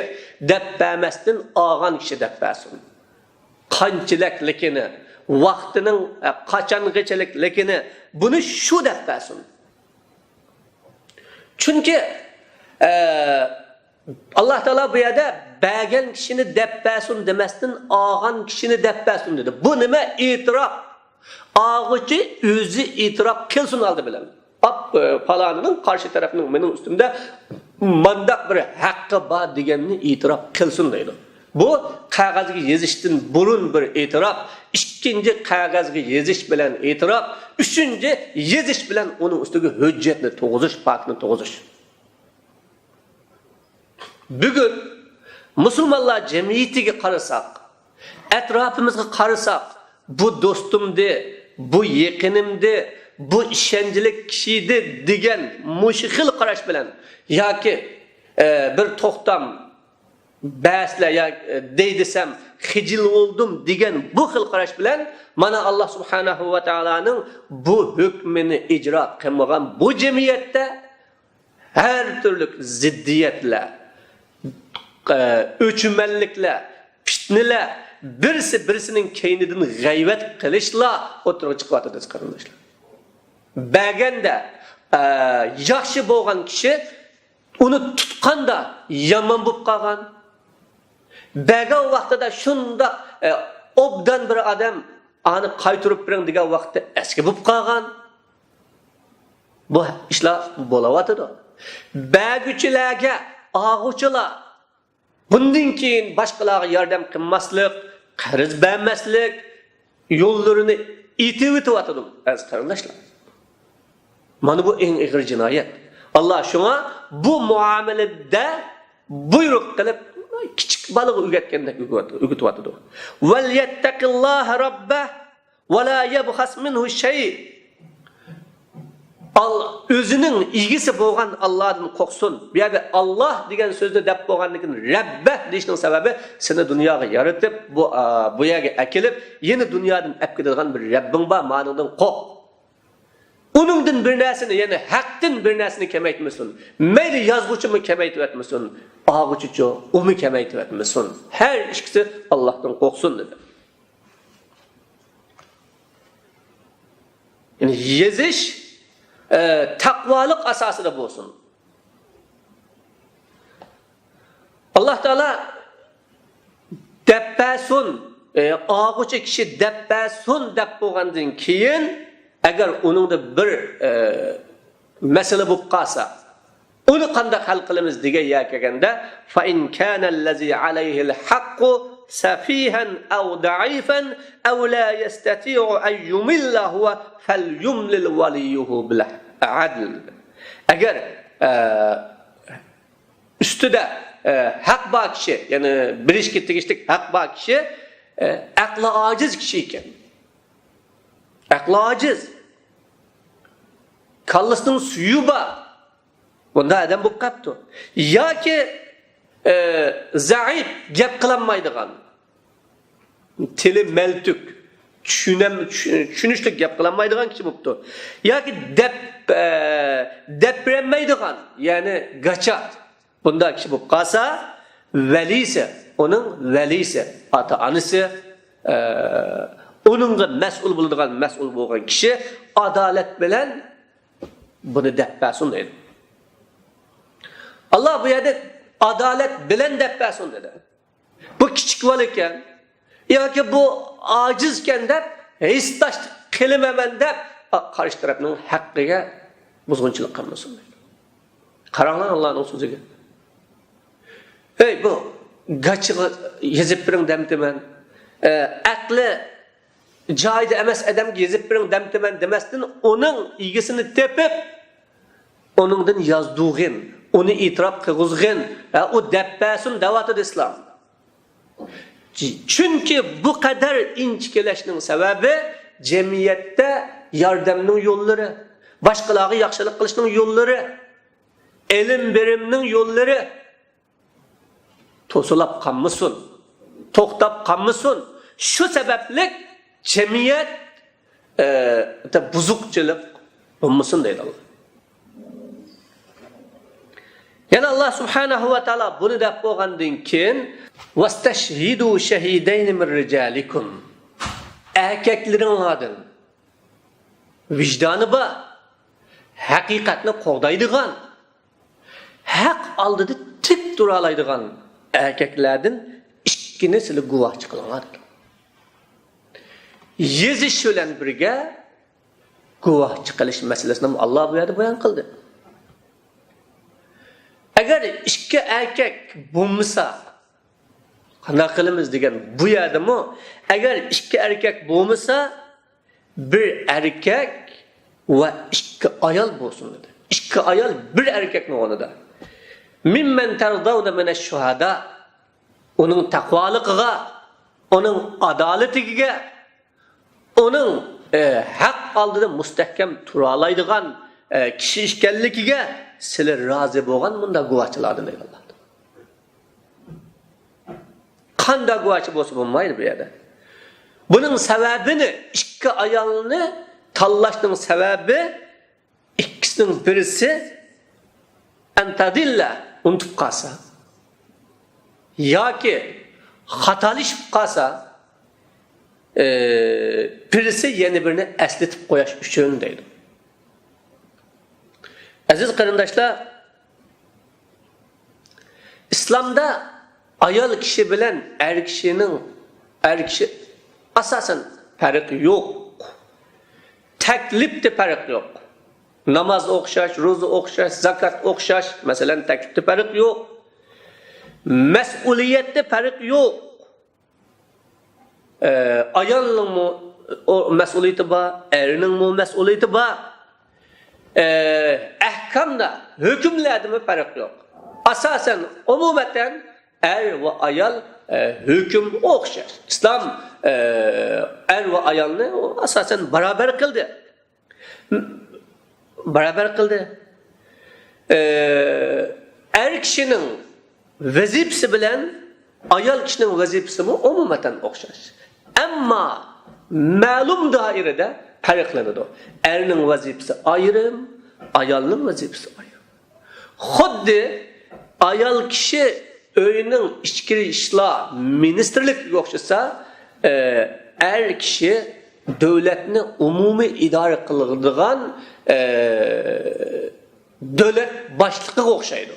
دەپ بەرمەستىن، ئالغان كىشى دەپ بەرسۇن. قانچىلىكلىكىنى، ۋاقتىنىڭ، ئە، قاچانغىچىلىكلىكىنى، بۇنى شۇ دەپ بەرسۇن. چۈنكى، ئە، ئاللا تائالا بۇ يەردە بەرگەن كىشىنى دەپ بەرسۇن دېمەستىن، ئالغان كىشىنى دەپ بەرسۇن دېدى. بۇ نېمە؟ ئېتىراپ. ئالغۇچى ئۆزى ئېتىراپ قىلسۇن ئالدى بىلەن. ئاپ، ئە، پالانىنىڭ، قارشى تەرەپنىڭ مېنىڭ ئۈستۈمدە مانداق بىر ھەققى بار دېگەننى ئېتىراپ قىلسۇن دەيدۇ. بۇ قەغەزگە يېزىشتىن بۇرۇن بىر ئېتىراپ، ئىككىنچى قەغەزگە يېزىش بىلەن ئېتىراپ، ئۈچىنچى يېزىش بىلەن ئۇنىڭ ئۈستىگە ھۆججەتنى تۇرغۇزۇش، پاكىتنى تۇرغۇزۇش. بۈگۈن مۇسۇلمانلار جەمئىيىتىگە قارىساق، ئەتراپىمىزغا قارىساق، بۇ دوستۇمدى، بۇ يېقىنىمدى، بۇ ئىشەنچلىك كىشىدى دېگەن مۇشۇ خىل قاراش بىلەن ياكى، ئە، بىر توختام بەسلە يا، ئە، دەي دېسەم خىجىل بولدۇم دېگەن بۇ خىل قاراش بىلەن مانا ئاللا سۇبھانەھۇ ۋە تائالانىڭ بۇ ھۆكمىنى ئىجرا قىلمىغان بۇ جەمئىيەتتە ھەر تۈرلۈك زىددىيەتلەر، ئە، ئۆچمەنلىكلەر، پىتنىلەر، بىرسى بىرسىنىڭ كەينىدىن غەيۋەت قىلىشلار ئوتتۇرىغا چىقىۋاتىدۇ، قېرىنداشلار. بەرگەندە، ئە، ياخشى بولغان كىشى ئۇنى تۇتقاندا يامان بولۇپ قالغان. بەرگەن ۋاقتىدا شۇنداق، ئە، ئوبدان بىر ئادەم، ئانى قايتۇرۇپ بېرىڭ دېگەن ۋاقىتتا ئەسكى بولۇپ قالغان. بۇ ئىشلار بولۇۋاتىدۇ. بەرگۈچىلەرگە ئالغۇچىلار بۇندىن كېيىن باشقىلارغا ياردەم قىلماسلىق، قەرز بەرمەسلىك يوللىرىنى ئېتىۋېتىۋاتىدۇ، ئەزىز قېرىنداشلار. مانا بۇ ئەڭ ئېغىر جىنايەت. ئاللا شۇڭا بۇ مۇئامىلىدە بۇيرۇق قىلىپ، كىچىك بالىغا ئۆگەتكەندەك ئۆگىتىۋاتىدۇ. «ۋەليەتتەقىللاھە رەببەھ ۋەلا يەبخەس مىنھۇ شەيئ.» ئال-، ئۆزىنىڭ ئىگىسى بولغان ئاللادىن قورقسۇن. بۇ يەردە ئاللا دېگەن سۆزنى دەپ بولغاندىن كېيىن، رەببە دېيىشنىڭ سەۋەبى، سېنى دۇنياغا يارىتىپ، بۇ، ئا، بۇ يەرگە ئەكېلىپ، يەنە دۇنيادىن ئەپ كېتىدىغان بىر رەببىڭ بار، مانىڭدىن قورق. ئۇنىڭدىن بىر نەرسىنى، يەنى ھەقتىن بىر نەرسىنى كېمەيتمىسۇن. مەيلى يازغۇچىمۇ كېمەيتىۋەتمىسۇن، ئالغۇچىچۇ، ئۇمۇ كېمەيتىۋەتمىسۇن. ھەر ئىككىسى ئاللاھتىن قورقسۇن، دېدى. يەنى يېزىش، ئە، تەقۋالىق ئاساسىدا بولسۇن. ئاللا تائالا دەپ بەرسۇن، ئە، ئالغۇچى كىشى دەپ بەرسۇن دەپ بولغاندىن كېيىن، ئەگەر ئۇنىڭدا بىر، ئە، مەسىلە بولۇپ قالسا، ئۇنى قانداق ھەل قىلىمىز دېگەن يەرگە كەلگەندە، فَإِنْ كَانَ الَّذِي عَلَيْهِ الْحَقُّ سَفِيهًا أَوْ ضَعِيفًا أَوْ لَا يَسْتَطِيعُ أَنْ يُمِلَّ هُوَ فَلْيُمْلِلْ وَلِيُّهُ بِالْعَدْلِ. ئەگەر، ئە، ئۈستىدە، ئە، ھەق بار كىشى، يەنى بېرىشكە تېگىشلىك ھەق بار كىشى، ئە، ئەقلى ئاجىز كىشى ئىكەن. ئەقلى ئاجىز. كاللىسىنىڭ سۈيى بار. بۇنداق ئادەم بولۇپ قاپتۇ. ياكى، ئە، زەئىپ، گەپ قىلالمايدىغان. تىلى مەلتۈك. چۈشىنەم-، چۈ-، چۈشىنىشلىك گەپ قىلالمايدىغان كىشى بوپتۇ. ياكى دەپ، ئە، دەپ بېرەلمەيدىغان، يەنى گاچا. بۇنداق كىشى بولۇپ قالسا، ۋەلىسى، ئۇنىڭ ۋەلىسى، ئاتا-ئانىسى، ئە، ئۇنىڭغا مەسئۇل بولىدىغان، مەسئۇل بولغان كىشى ئادالەت بىلەن بۇنى دەپ بەرسۇن دەيدۇ. ئاللا بۇ يەردە ئادالەت بىلەن دەپ بەرسۇن دېدى. بۇ كىچىك بالا ئىكەن ياكى بۇ ئاجىز ئىكەن دەپ، ھېسداشلىق قىلىمەن دەپ، قارشى تەرەپنىڭ ھەققىگە بۇزغۇنچىلىق قىلمىسۇن دەيدۇ. قاراڭلار ئاللانىڭ سۆزىگە. ھەي، بۇ گاچىغا يېزىپ بېرىڭ دەمتىمەن. ئە، ئەقلى جايىدا ئەمەس ئادەمگە يېزىپ بېرىڭ دەمتىمەن دېمەستىن، ئۇنىڭ ئىگىسىنى تېپىپ، ئۇنىڭدىن يازدۇرغىن، ئۇنى ئېتىراپ قىلغۇزغىن، ھە، ئۇ دەپ بەرسۇن دەۋاتىدۇ ئىسلام. چۈنكى بۇ قەدەر ئىنچىكىلەشنىڭ سەۋەبى جەمئىيەتتە ياردەمنىڭ يوللىرى، باشقىلارغا ياخشىلىق قىلىشنىڭ يوللىرى، ئېلىم بېرىمنىڭ يوللىرى توسۇلۇپ قالمىسۇن، توختاپ قالمىسۇن. شۇ سەۋەبلىك جەمئىيەت، ئە، بۇزۇقچىلىق بولمىسۇن دەيدۇ ئاللا. يەنە ئاللا سۇبھانەھۇ ۋە تائالا بۇنى دەپ بولغاندىن كېيىن، «ۋەستەشھىدۇ شەھىدەينى مىن رىجالىكۇم.» ئەركەكلىرىڭلاردىن، ۋىجدانى بار، ھەقىقەتنى قوغدايدىغان، ھەق ئالدىدا تىك تۇرالايدىغان ئەركەكلەردىن ئىككىنى سىلى گۇۋاھچى قىلىڭلار دېدى. يېزىش بىلەن بىرگە گۇۋاھچى قىلىش مەسىلىسىنى ئاللا بۇ يەردە بايان قىلدى. ئەگەر ئىككى ئەركەك بولمىسا، قانداق قىلىمىز دېگەن بۇ يەردىمۇ، ئەگەر ئىككى ئەركەك بولمىسا، بىر ئەركەك ۋە ئىككى ئايال بولسۇن دېدى. ئىككى ئايال بىر ئەركەكنىڭ ئورنىدا. مىممەن تەرزەۋنە مىنەش شۇھەدا. ئۇنىڭ تەقۋالىقىغا، ئۇنىڭ ئادالىتىگە، ئۇنىڭ، ئە، ھەق ئالدىدا مۇستەھكەم تۇرالايدىغان، ئە، كىشى ئىكەنلىكىگە سىلى رازى بولغان مۇنداق گۇۋاھچىلاردىن دەيدۇ ئاللا. قانداق گۇۋاھچى بولسا بولمايدۇ بۇ يەردە. بۇنىڭ سەۋەبىنى، ئىككى ئايالنى تاللاشنىڭ سەۋەبى، ئىككىسىنىڭ بىرسى أن تضل، ئۇنتۇپ قالسا ياكى خاتالىشىپ قالسا، ئى، بىرسى يەنە بىرىنى ئەسلىتىپ قويۇش ئۈچۈن دەيدۇ. ئەزىز قېرىنداشلار، ئىسلامدا ئايال كىشى بىلەن ئەر كىشىنىڭ، ئەر كىشى ئاساسەن پەرق يوق. تەكلىپتە پەرق يوق. ناماز ئوخشاش، روزا ئوخشاش، زاكات ئوخشاش. مەسىلەن، تەكلىپتە پەرق يوق. مەسئۇلىيەتتە پەرق يوق. ئايالنىڭمۇ مەسئۇلىيىتى بار، ئەرنىڭمۇ مەسئۇلىيىتى بار. ئەھكامدا، ھۆكۈملەردىمۇ پەرق يوق. ئاساسەن، ئومۇمەن، ئەر ۋە ئايال ھۆكۈم ئوخشاش. ئىسلام ئەر ۋە ئايالنى ئاساسەن بارابەر قىلدى. بارابەر قىلدى. ئەر كىشىنىڭ ۋەزىپىسى بىلەن ئايال كىشىنىڭ ۋەزىپىسىمۇ ئومۇمەن ئوخشاش. ئەمما مەلۇم دائىرىدە پەرقلىنىدۇ. ئەرنىڭ ۋەزىپىسى ئايرىم، ئايالنىڭ ۋەزىپىسى ئايرىم. خۇددى ئايال كىشى ئۆينىڭ ئىچكىرى ئىشلار مىنىستىرلىكىگە ئوخشىسا، ئەر كىشى دۆلەتنى ئومۇمىي ئىدارە قىلىدىغان، ئە، دۆلەت باشلىقىغا ئوخشايدۇ.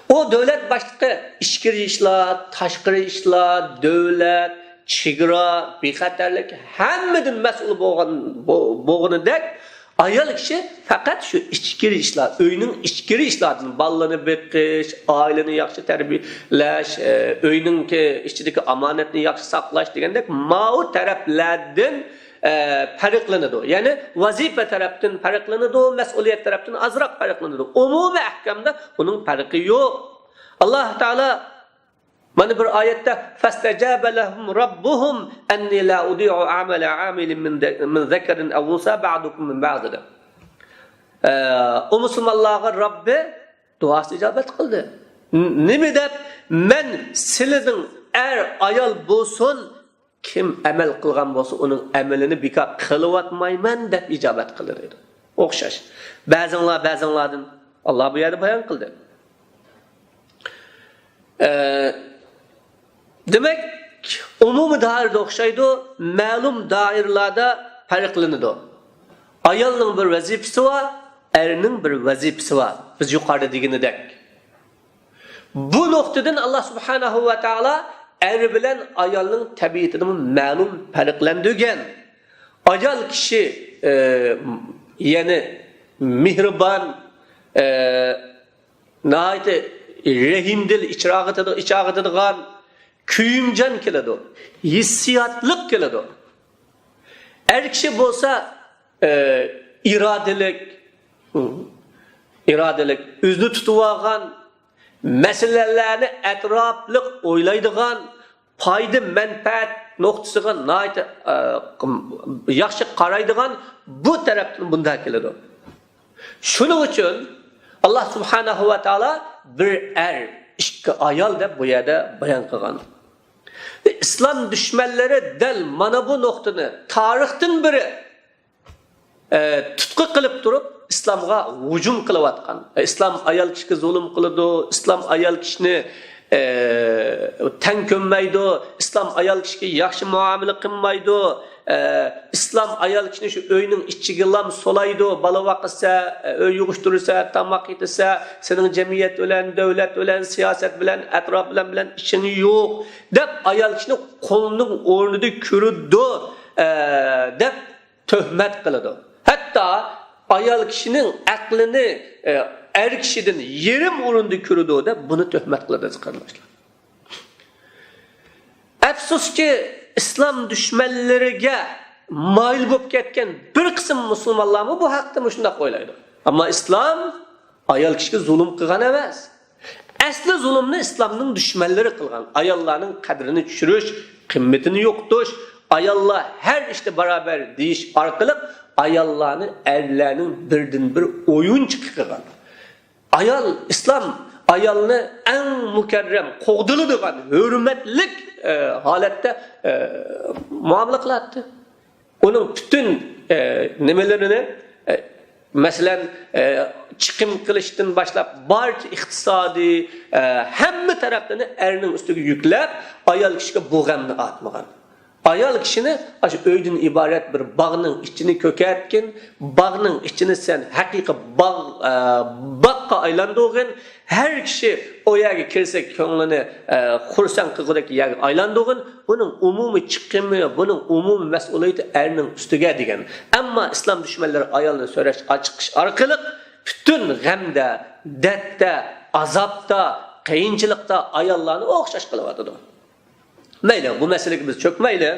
ئۇ دۆلەت باشلىقى ئىچكىرى ئىشلار، تاشقىرى ئىشلار، دۆلەت، چېگرا، بىخەتەرلىك، ھەممىدىن مەسئۇل بولغان، بو-، بولغىنىدەك، ئايال كىشى پەقەت شۇ ئىچكىرى ئىشلار، ئۆينىڭ ئىچكىرى ئىشلاردىن، بالىلارنى بېقىش، ئائىلىنى ياخشى تەربىيەلەش، ئە، ئۆينىڭكى ئىچىدىكى ئامانەتنى ياخشى ساقلاش دېگەندەك ماۋۇ تەرەپلەردىن، ئە، پەرقلىنىدۇ. يەنى ۋەزىپە تەرەپتىن پەرقلىنىدۇ، مەسئۇلىيەت تەرەپتىن ئازراق پەرقلىنىدۇ. ئومۇمىي ئەھكامدا ئۇنىڭ پەرقى يوق. ئاللاھ تائالا مانا بىر ئايەتتە، فاستجاب لهم ربهم أني لا أضيع عمل عامل من ذ-، من ذكر أو أنثى بعضكم من بعض دەپ. ئە، ئۇ مۇسۇلمانلارغا رەببى دۇئاسى ئىجابەت قىلدى. ن-، نېمە دەپ؟ مەن سىلىنىڭ ئەر ئايال بولسۇن، كىم ئەمەل قىلغان بولسا، ئۇنىڭ ئەمىلىنى بىكار قىلىۋاتمايمەن دەپ ئىجابەت قىلدى دەيدۇ. ئوخشاش. بەزىڭلار بەزىڭلاردىن، ئاللاھ بۇ يەردە بايان قىلدى. ئە، دېمەك، ئومۇمىي دائىرىدە ئوخشايدۇ، مەلۇم دائىرىلەردە پەرقلىنىدۇ. ئايالنىڭ بىر ۋەزىپىسى بار، ئەرنىڭ بىر ۋەزىپىسى بار. بىز يۇقىرىدا دېگىنىدەك. بۇ نۇقتىدىن ئاللاھ سۇبھانەھۇ ۋە تائالا ئەر بىلەن ئايالنىڭ تەبىئىتىنىمۇ مەلۇم پەرقلەندۈرگەن. ئايال كىشى، ئە، يەنى مېھرىبان، ئە، ناھايىتى رەھىمدىل، ئىچ ئاغرىتىدىغان، كۆيۈمجان كېلىدۇ، ھېسسىياتلىق كېلىدۇ. ئەر كىشى بولسا، ئە، ئىرادىلىك، ئىرادىلىك، ئۆزىنى تۇتۇۋالغان، مەسىلىلەرنى ئەتراپلىق ئويلايدىغان، پايدا مەنپەئەت نۇقتىسىغا ناھايىتى، ئە، ياخشى قارايدىغان بۇ تەرەپتىن بۇنداق كېلىدۇ. شۇنىڭ ئۈچۈن ئاللاھ سۇبھانەھۇ ۋە تائالا بىر ئەر، ئىككى ئايال دەپ بۇ يەردە بايان قىلغان. ئىسلام دۈشمەنلىرى دەل مانا بۇ نۇقتىنى تارىختىن بېرى، ئە، تۇتقا قىلىپ تۇرۇپ ئىسلامغا ھۇجۇم قىلىۋاتقان. ئىسلام ئايال كىشىگە زۇلۇم قىلىدۇ، ئىسلام ئايال كىشىنى، ئە، تەڭ كۆرمەيدۇ، ئىسلام ئايال كىشىگە ياخشى مۇئامىلە قىلمايدۇ، ئە، ئىسلام ئايال كىشىنى شۇ ئۆينىڭ ئىچىگىلا سولايدۇ، بالا باقىسە، ئە، ئۆي يىغىشتۇرسا، تاماق يېتىسە، سېنىڭ جەمئىيەت بىلەن، دۆلەت بىلەن، سىياسەت بىلەن، ئەتراپ بىلەن، بىلەن ئىشىڭ يوق، دەپ ئايال كىشىنى قۇلنىڭ ئورنىدا كۆرىدۇ، ئە، دەپ تۆھمەت قىلىدۇ. ھەتتا ئايال كىشىنىڭ ئەقلىنى، ئە، ئەر كىشىدىن يېرىم ئورۇندا كۆرىدۇ دەپ بۇنى تۆھمەت قىلىدۇ، ئەزىز قېرىنداشلار. ئەپسۇسكى، ئىسلام دۈشمەنلىرىگە مايىل بولۇپ كەتكەن بىر قىسىم مۇسۇلمانلارمۇ بۇ ھەقتە مۇشۇنداق ئويلايدۇ. ئەمما ئىسلام ئايال كىشىگە زۇلۇم قىلغان ئەمەس. ئەسلى زۇلۇمنى ئىسلامنىڭ دۈشمەنلىرى قىلغان. ئاياللارنىڭ قەدرىنى چۈشۈرۈش، قىممىتىنى يوقىتىش، ئاياللار ھەر ئىشتا باراۋەر دېيىش ئارقىلىق ئاياللارنى ئەرلەرنىڭ بىردىنبىر ئويۇنچۇقى قىلغان. ئايال، ئىسلام ئايالنى ئەڭ مۇكەررەم، قوغدىلىدىغان، ھۆرمەتلىك، ئە، ھالەتتە، ئە، مۇئامىلە قىلاتتى. ئۇنىڭ پۈتۈن، ئە، نېمىلىرىنى، ئە، مەسىلەن، ئە، چىقىم قىلىشتىن باشلاپ بارچە ئىقتىسادىي، ئە، ھەممە تەرەپلىرىنى ئەرنىڭ ئۈستىگە يۈكلەپ، ئايال كىشىگە بۇ غەمنى ئارتمىغان. ئايال كىشىنى ئاشۇ ئۆيدىن ئىبارەت بىر باغنىڭ ئىچىنى كۆكەرتكىن، باغنىڭ ئىچىنى سەن ھەقىقىي باغ، ئە، باغقا ئايلاندۇرغىن. ھەر كىشى ئۇ يەرگە كىرسە كۆڭلىنى، ئە، خۇرسەن قىلغۇدەك يەرگە ئايلاندۇرغىن. بۇنىڭ ئومۇمىي چىقىمى، بۇنىڭ ئومۇمىي مەسئۇلىيىتى ئەرنىڭ ئۈستىگە دېگەن. ئەمما ئىسلام دۈشمەنلىرى ئايالنى سۆرەش، چىقىش ئارقىلىق پۈتۈن غەمدە، دەردتە، ئازابتا، قىيىنچىلىقتا ئاياللارنى ئوخشاش قىلىۋاتىدۇ. مەيلى، بۇ مەسىلىگە بىز چۆكمەيلى.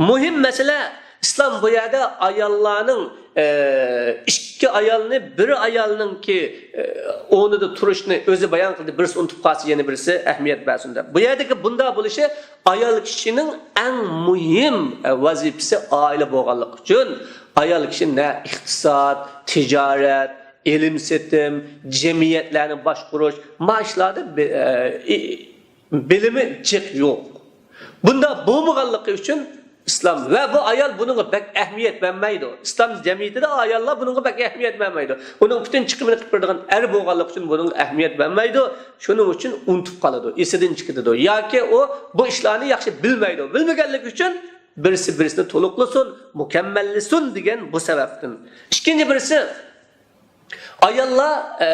مۇھىم مەسىلە، ئىسلام بۇ يەردە ئاياللارنىڭ، ئە، ئىككى ئايالنى بىر ئايالنىڭكى، ئە، ئورنىدا تۇرۇشنى ئۆزى بايان قىلدى. بىرسى ئۇنتۇپ قالسا، يەنە بىرسى ئەھمىيەت بەرسۇن دەپ. بۇ يەردىكى بۇنداق بولۇشى ئايال كىشىنىڭ ئەڭ مۇھىم، ئە، ۋەزىپىسى ئائىلە بولغانلىقى ئۈچۈن ئايال كىشى نە ئىقتىساد، تىجارەت، ئېلىم-سېتىم، جەمئىيەتلەرنى باشقۇرۇش، ما ئىشلاردا بى-، ئە، ئى-، بىلىمى جىق يوق. بۇنداق بولمىغانلىقى ئۈچۈن ئىسلام ۋە بۇ ئايال بۇنىڭغا بەك ئەھمىيەت بەرمەيدۇ. ئىسلام جەمئىيىتىدە ئاياللار بۇنىڭغا بەك ئەھمىيەت بەرمەيدۇ. ئۇنىڭ پۈتۈن چىقىمىنى قىلىپ بېرىدىغان ئەر بولغانلىقى ئۈچۈن بۇنىڭغا ئەھمىيەت بەرمەيدۇ. شۇنىڭ ئۈچۈن ئۇنتۇپ قالىدۇ، ئېسىدىن چىقىدۇ. ياكى ئۇ بۇ ئىشلارنى ياخشى بىلمەيدۇ. بىلمىگەنلىكى ئۈچۈن بىرسى بىرسىنى تولۇقلىسۇن، مۇكەممەللىسۇن دېگەن بۇ سەۋەبتىن. ئىككىنچى بىرسى، ئاياللار، ئە،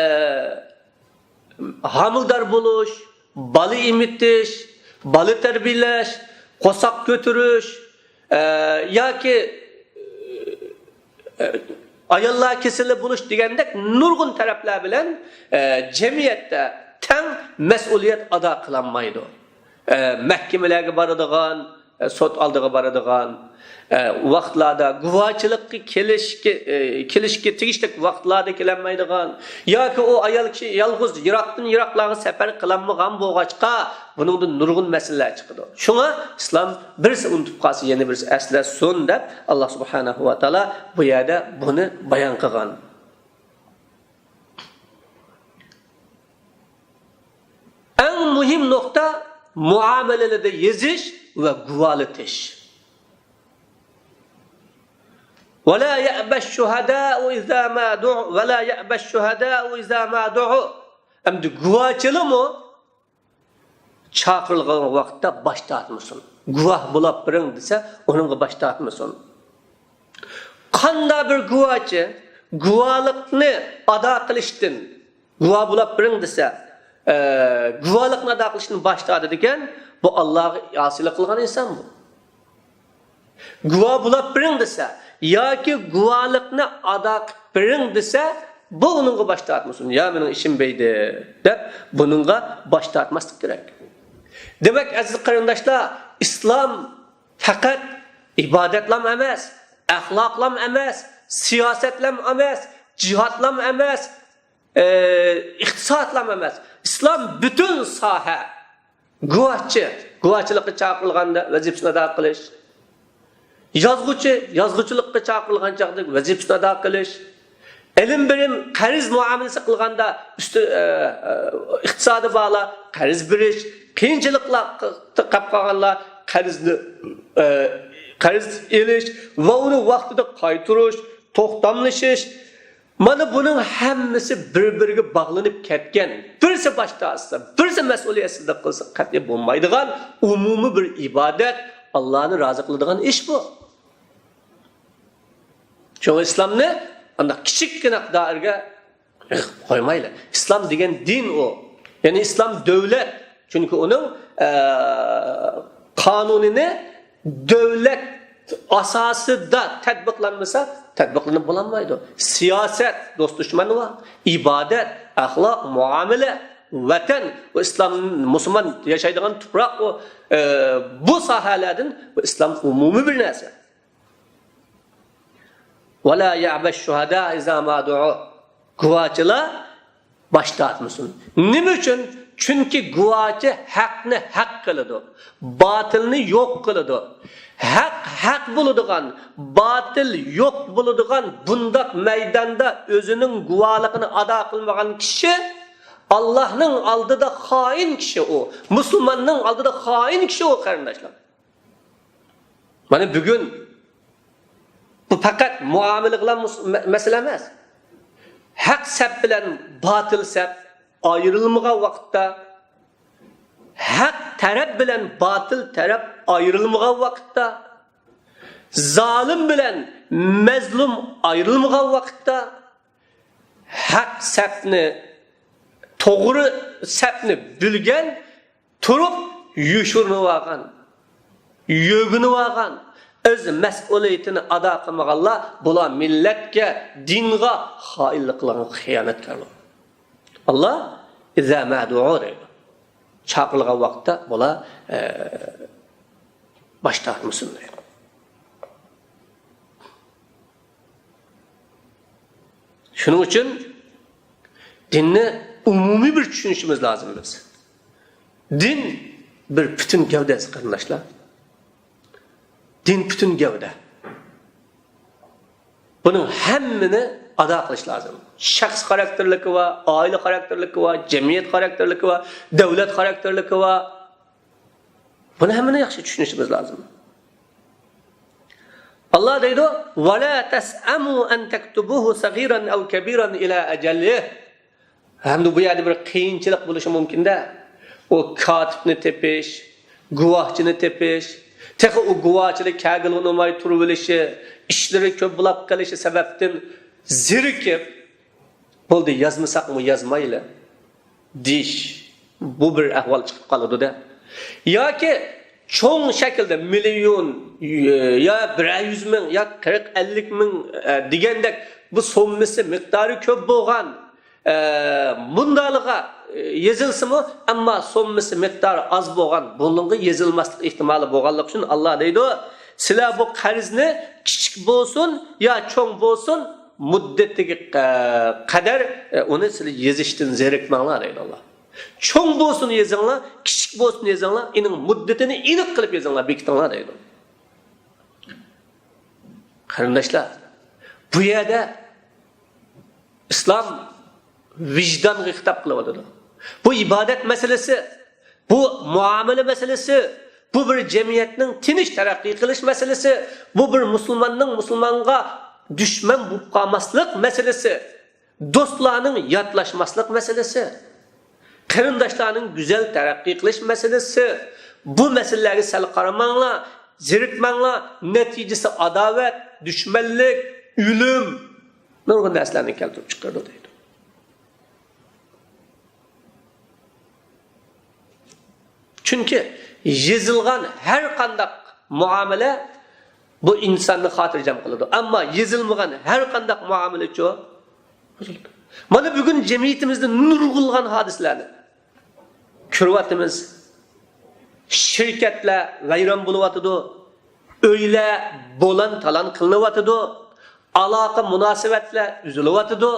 ھامىلىدار بولۇش، بالا ئېمىتىش، بالا تەربىيەلەش، قورساق كۆتۈرۈش، ئە، ياكى، ئە، ئاياللار كېسىلى بولۇش دېگەندەك نۇرغۇن تەرەپلەر بىلەن، ئە، جەمئىيەتتە تەڭ مەسئۇلىيەت ئادا قىلالمايدۇ. ئە، مەھكىمىلەرگە بارىدىغان، ئە، سوت ئالدىغا بارىدىغان، ئە، ۋاقىتلاردا گۇۋاچىلىققا كېلىشكە، ئە، كېلىشكە تېگىشلىك ۋاقىتلاردا كېلەلمەيدىغان ياكى ئۇ ئايال كىشى يالغۇز يىراقتىن يىراقلارغا سەپەر قىلالمىغان بولغاچقا، بۇنىڭدىن نۇرغۇن مەسىلىلەر چىقىدۇ. شۇڭا ئىسلام بىرسى ئۇنتۇپ قالسا، يەنە بىرسى ئەسلەتسۇن دەپ، ئاللا سۇبھانەھۇ ۋە تائالا بۇ يەردە بۇنى بايان قىلغان. ئەڭ مۇھىم نۇقتا مۇئامىلىلەردە يېزىش ۋە گۇۋالىتىش. ولا يأبى الشهداء إذا ما دعوا، ولا يأبى الشهداء إذا ما دعوا. ئەمدى گۇۋاچىلىمۇ چاقىرىلغان ۋاقىتتا باش تارتمىسۇن. گۇۋاھ بولاپ بېرىڭ دېسە، ئۇنىڭغا باش تارتمىسۇن. قانداق بىر گۇۋاچى گۇۋالىقنى ئادا قىلىشتىن، گۇۋا بولاپ بېرىڭ دېسە، ئە، گۇۋالىقنى ئادا قىلىشتىن باش تارتىدىكەن، بۇ ئاللاغا ئاسىيلىق قىلغان ئىنسان بۇ. گۇۋا بولاپ بېرىڭ دېسە ياكى گۇۋالىقنى ئادا قىلىپ بېرىڭ دېسە، بۇ ئۇنىڭغا باش تارتمىسۇن، يا مېنىڭ ئىشىم بەيدى دەپ بۇنىڭغا باش تارتماسلىق كېرەك. دېمەك، ئەزىز قېرىنداشلار، ئىسلام پەقەت ئىبادەتلام ئەمەس، ئەخلاقلام ئەمەس، سىياسەتلەم ئەمەس، جىھادلام ئەمەس، ئى، ئىقتىسادلام ئەمەس. ئىسلام پۈتۈن ساھە. گۇۋاھچى، گۇۋاھچىلىققا چاقىرىلغاندا ۋەزىپىسىنى ئادا قىلىش. يازغۇچى، يازغۇچىلىققا چاقىرىلغان چاغدا ۋەزىپىسىنى ئادا قىلىش. ئېلىم بېرىم، قەرز مۇئامىلىسى قىلغاندا ئۈستى، ئى، ئى، ئىقتىسادى بارلار قەرز بېرىش، قىيىنچىلىقلار قاپ قالغانلار قەرزنى، ئى، قەرز ئېلىش ۋە ئۇنى ۋاقتىدا قايتۇرۇش، توختاملىشىش، مانا بۇنىڭ ھەممىسى بىر-بىرىگە باغلىنىپ كەتكەن. بىرسى باش تارتسا، بىرسى مەسئۇلىيەتسىزلىك قىلسا قەتئىي بولمايدىغان ئومۇمىي بىر ئىبادەت، ئاللانى رازى قىلىدىغان ئىش بۇ. شۇڭا ئىسلامنى ئانداق كىچىككىنە دائىرىگە قويمايلى. ئىسلام دېگەن دىن ئۇ. يەنى ئىسلام دۆلەت. چۈنكى ئۇنىڭ، ئە، قانۇنىنى دۆلەت ئاساسىدا تەتبىقلانمىسا، تەتبىقلىنىپ بولالمايدۇ. سىياسەت، دوست-دۈشمەن بار، ئىبادەت، ئەخلاق، مۇئامىلە، ۋەتەن، بۇ ئىسلام، مۇسۇلمان ياشايدىغان تۇپراق، ئۇ، ئە، بۇ ساھەلەردىن بۇ ئىسلام ئومۇمىي بىر نەرسە. ولا يأبى الشهداء إذا ما دعوا. گۇۋاچىلار باش تارتمىسۇن. نېمە ئۈچۈن؟ چۈنكى گۇۋاچى ھەقنى ھەق قىلىدۇ، باتىلنى يوق قىلىدۇ. ھەق ھەق بولىدىغان، باتىل يوق بولىدىغان بۇنداق مەيداندا ئۆزىنىڭ گۇۋالىقىنى ئادا قىلمىغان كىشى ئاللاھنىڭ ئالدىدا خائىن كىشى ئۇ، مۇسۇلماننىڭ ئالدىدا خائىن كىشى ئۇ، قېرىنداشلار. مانا بۈگۈن بۇ پەقەت مۇئامىلىگىلا مۇس-، مە-، مەسىلە ئەمەس. ھەق سەپ بىلەن باتىل سەپ ئايرىلمىغان ۋاقىتتا، ھەق تەرەپ بىلەن باتىل تەرەپ ئايرىلمىغان ۋاقىتتا، زالىم بىلەن مەزلۇم ئايرىلمىغان ۋاقىتتا، ھەق سەپنى، توغرا سەپنى بىلگەن تۇرۇپ يوشۇرۇنۇۋالغان، يۆگىنىۋالغان، ئۆز مەسئۇلىيىتىنى ئادا قىلمىغانلار، بۇلار مىللەتكە، دىنغا خائىنلىق قىلغان خىيانەتكارلار. ئاللا «ئىزا مەدۇئۇ» دەيدۇ. چاقىرىلغان ۋاقىتتا بۇلار، ئە، باش تارتمىسۇن دەيدۇ. شۇنىڭ ئۈچۈن دىننى ئومۇمىي بىر چۈشىنىشىمىز لازىم بىز. دىن بىر پۈتۈن گەۋدە، قېرىنداشلار. دىن پۈتۈن گەۋدە. بۇنىڭ ھەممىنى ئادا قىلىش لازىم. شەخس خاراكتېرلىكى بار، ئائىلە خاراكتېرلىكى بار، جەمئىيەت خاراكتېرلىكى بار، دۆلەت خاراكتېرلىكى بار. بۇنى ھەممىنى ياخشى چۈشىنىشىمىز لازىم. ئاللا دەيدۇ، «ۋەلا تەسئەمۇ ئەن تەكتۇبۇھۇ سەغىرەن ئەۋ كەبىرەن ئىلە ئەجەلىھ.» ھەمدە بۇ يەردە بىر قىيىنچىلىق بولۇشى مۇمكىن-دە. ئۇ كاتىپنى تېپىش، گۇۋاھچىنى تېپىش، تېخى ئۇ گۇۋاھچىنى كەلگىلى ئۇنىماي تۇرۇۋېلىشى، ئىشلىرى كۆپ بولاپ قېلىشى سەۋەبتىن زېرىكىپ، «بولدى، يازمىساقمۇ يازمايلى» دېيىش، بۇ بىر ئەھۋال چىقىپ قالىدۇ-دە. ياكى چوڭ شەكىلدە مىليون، يا بىرەر يۈز مىڭ، يا قىرىق، ئەللىك مىڭ، ئە، دېگەندەك بۇ سوممىسى، مىقدارى كۆپ بولغان، ئە، مۇنداقلىغا، ئە، يېزىلسىمۇ، ئەمما سوممىسى، مىقدارى ئاز بولغان بۇنىڭغا يېزىلماسلىق ئېھتىمالى بولغانلىقى ئۈچۈن ئاللا دەيدۇ، سىلەر بۇ قەرزنى كىچىك بولسۇن يا چوڭ بولسۇن، مۇددىتىگە، ئە، قەدەر، ئە، ئۇنى سىلەر يېزىشتىن زېرىكمەڭلار دەيدۇ ئاللا. چوڭ بولسۇن يېزىڭلار، كىچىك بولسۇن يېزىڭلار، ئېنىڭ مۇددىتىنى ئېنىق قىلىپ يېزىڭلار، بېكىتىڭلار دەيدۇ. قېرىنداشلار، بۇ يەردە ئىسلام ۋىجدانغا خىتاب قىلىۋاتىدۇ. بۇ ئىبادەت مەسىلىسى، بۇ مۇئامىلە مەسىلىسى، بۇ بىر جەمئىيەتنىڭ تىنچ تەرەققىي قىلىش مەسىلىسى، بۇ بىر مۇسۇلماننىڭ مۇسۇلمانغا دۈشمەن بولۇپ قالماسلىق مەسىلىسى، دوستلارنىڭ ياتلاشماسلىق مەسىلىسى، قېرىنداشلارنىڭ گۈزەل تەرەققىي قىلىش مەسىلىسى. بۇ مەسىلىلەرگە سەل قارىماڭلار، زېرىكمەڭلار، نەتىجىسى ئاداۋەت، دۈشمەنلىك، ئۆلۈم، نۇرغۇن نەرسىلەرنى كەلتۈرۈپ چىقىرىدۇ دەيدۇ. چۈنكى يېزىلغان ھەر قانداق مۇئامىلە بۇ ئىنساننى خاتىرجەم قىلىدۇ. ئەمما يېزىلمىغان ھەر قانداق مۇئامىلىچۇ؟ مانا بۈگۈن جەمئىيىتىمىزدە نۇرغۇنلىغان ھادىسىلەرنى كۆرۈۋاتىمىز. شىركەتلەر ۋەيران بولۇۋاتىدۇ. ئۆيلەر بولان-تالان قىلىنىۋاتىدۇ. ئالاقە مۇناسىۋەتلەر ئۈزۈلۈۋاتىدۇ.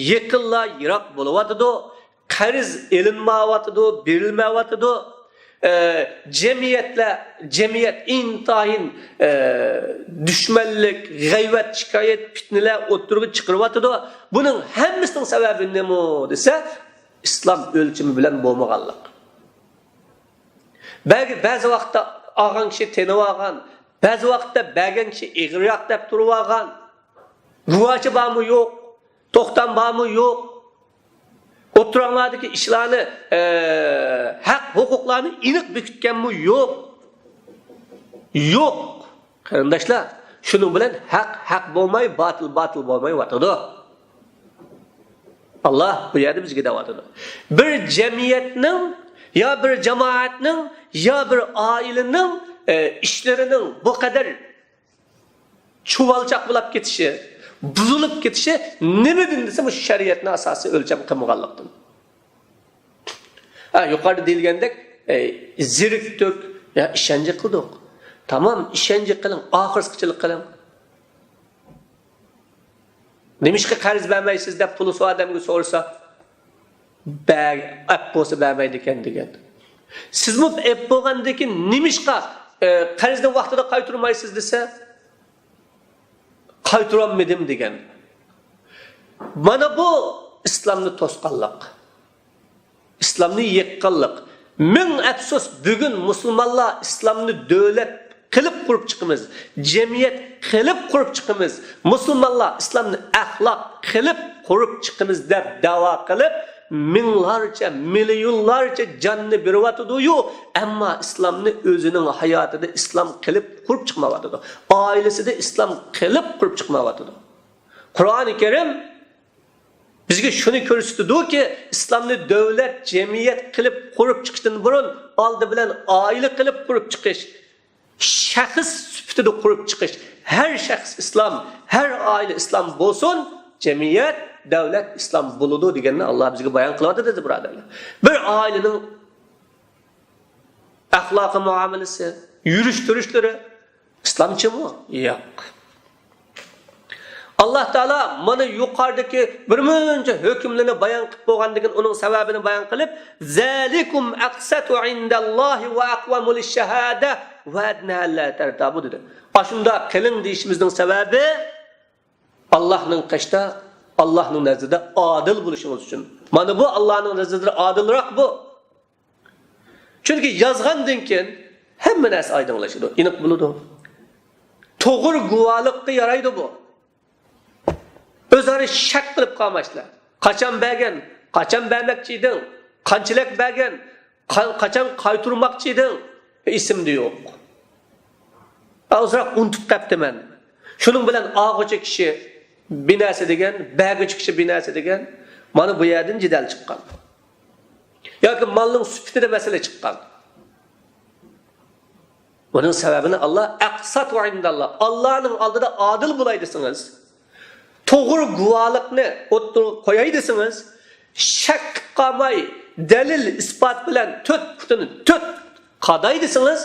يېقىنلار يىراق بولۇۋاتىدۇ. قەرز ئېلىنمايۋاتىدۇ، بېرىلمەيۋاتىدۇ. ئە، جەمئىيەتلەر، جەمئىيەت ئىنتايىن، ئە، دۈشمەنلىك، غەيۋەت، شىكايەت، پىتنىلەر ئوتتۇرىغا چىقىرىۋاتىدۇ. بۇنىڭ ھەممىسىنىڭ سەۋەبى نېمە دېسە، ئىسلام ئۆلچىمى بىلەن بولمىغانلىق. بەزى، بەزى ۋاقىتتا ئالغان كىشى تېنىۋالغان، بەزى ۋاقىتتا بەرگەن كىشى ئېغىرراق دەپ تۇرۇۋالغان. گۇۋاچى بارمۇ يوق؟ توختام بارمۇ يوق؟ ئوتتۇراڭلاردىكى ئىشلارنى، ئە، ھەق ھوقۇقلارنى ئېنىق بېكىتكەنمۇ يوق؟ يوق. قېرىنداشلار، شۇنىڭ بىلەن ھەق ھەق بولماي، باتىل باتىل بولمايۋاتىدۇ. ئاللا بۇ يەردە بىزگە دەۋاتىدۇ. بىر جەمئىيەتنىڭ يا بىر جامائەتنىڭ يا بىر ئائىلىنىڭ، ئە، ئىشلىرىنىڭ بۇ قەدەر چۇۋالچاق بولاپ كېتىشى، بۇزۇلۇپ كېتىشى نېمىدىن دېسە، مۇشۇ شەرىئەتنى ئاساسىي ئۆلچەم قىلمىغانلىقتىن. ھە، يۇقىرىدا دېيىلگەندەك، ئەي، زېرىكتۇق، يا ئىشەنچ قىلدۇق. تامام، ئىشەنچ قىلىڭ، ئاخىرسىغىچىلىك قىلىڭ. نېمىشقا قەرز بەرمەيسىز دەپ پۇلسىز ئادەمگە سورىسا، بەر-، ئەپ بولسا بەرمەيدىكەن دېگەن. سىزمۇ ئەپ بولغاندىن كېيىن نېمىشقا، ئە، قەرزنى ۋاقتىدا قايتۇرمايسىز دېسە، قايتۇرالمىدىم دېگەن. مانا بۇ ئىسلامنى توسقانلىق. ئىسلامنى يىققانلىق. مىڭ ئەپسۇس، بۈگۈن مۇسۇلمانلار ئىسلامنى دۆلەت قىلىپ قۇرۇپ چىقىمىز، جەمئىيەت قىلىپ قۇرۇپ چىقىمىز، مۇسۇلمانلار ئىسلامنى ئەخلاق قىلىپ قۇرۇپ چىقىمىز دەپ دەۋا قىلىپ، مىڭلارچە، مىليونلارچە جاننى بېرىۋاتىدۇ-يۇ، ئەمما ئىسلامنى ئۆزىنىڭ ھاياتىدا ئىسلام قىلىپ قۇرۇپ چىقمايۋاتىدۇ. ئائىلىسىدە ئىسلام قىلىپ قۇرۇپ چىقمايۋاتىدۇ. قۇرئانى كەرىم بىزگە شۇنى كۆرسىتىدۇكى، ئىسلامنى دۆلەت، جەمئىيەت قىلىپ قۇرۇپ چىقىشتىن بۇرۇن، ئالدى بىلەن ئائىلە قىلىپ قۇرۇپ چىقىش، شەخس سۈپىتىدە قۇرۇپ چىقىش. ھەر شەخس ئىسلام، ھەر ئائىلە ئىسلام بولسۇن، جەمئىيەت، دۆلەت ئىسلام بولىدۇ دېگەننى ئاللا بىزگە بايان قىلىۋاتىدۇ، بىرادەرلەر. بىر ئائىلىنىڭ ئەخلاقىي مۇئامىلىسى، يۈرۈش تۇرۇشلىرى ئىسلامچىمۇ؟ ياق. ئاللا تائالا مانا يۇقىرىدىكى بىر مۇنچە ھۆكۈملىرىنى بايان قىلىپ بولغاندىن كېيىن، ئۇنىڭ سەۋەبىنى بايان قىلىپ، «ذلكم أقسط عند الله وأقوم للشهادة وأدنى ألا ترتابوا» دېدى. ئاشۇنداق قىلىڭ دېيىشىمىزنىڭ سەۋەبى، ئاللانىڭ قېشىدا، ئاللانىڭ نەزىرىدە ئادىل بولۇشىڭىز ئۈچۈن. مانا بۇ ئاللانىڭ نەزىرىدە ئادىلراق بۇ. چۈنكى يازغاندىن كېيىن ھەممە نەرسە ئايدىڭلىشىدۇ، ئېنىق بولىدۇ. توغرا گۇۋاھلىققا يارايدۇ بۇ. ئۆزئارا شەك قىلىپ قالمايسىلەر. قاچان بەرگەن؟ قاچان بەرمەكچى ئىدىڭ؟ قانچىلىك بەرگەن؟ قا-، قاچان قايتۇرماقچى ئىدىڭ؟ ئېسىمدە يوق. ئازراق ئۇنتۇپ قاپتىمەن. شۇنىڭ بىلەن ئالغۇچى كىشى بىر نەرسە دېگەن، بەرگۈچى كىشى بىر نەرسە دېگەن. مانا بۇ يەردىن جېدەل چىققان. ياكى مالنىڭ سۈپىتىدە مەسىلە چىققان. بۇنىڭ سەۋەبىنى ئاللا، «أقسط عند الله»، ئاللانىڭ ئالدىدا ئادىل بولاي دېسىڭىز، توغرا گۇۋاھلىقنى ئوتتۇرىغا قوياي دېسىڭىز، شەك قىلىپ قالماي، دەلىل، ئىسپات بىلەن تۆت پۇتىنى تۆت قاداي دېسىڭىز،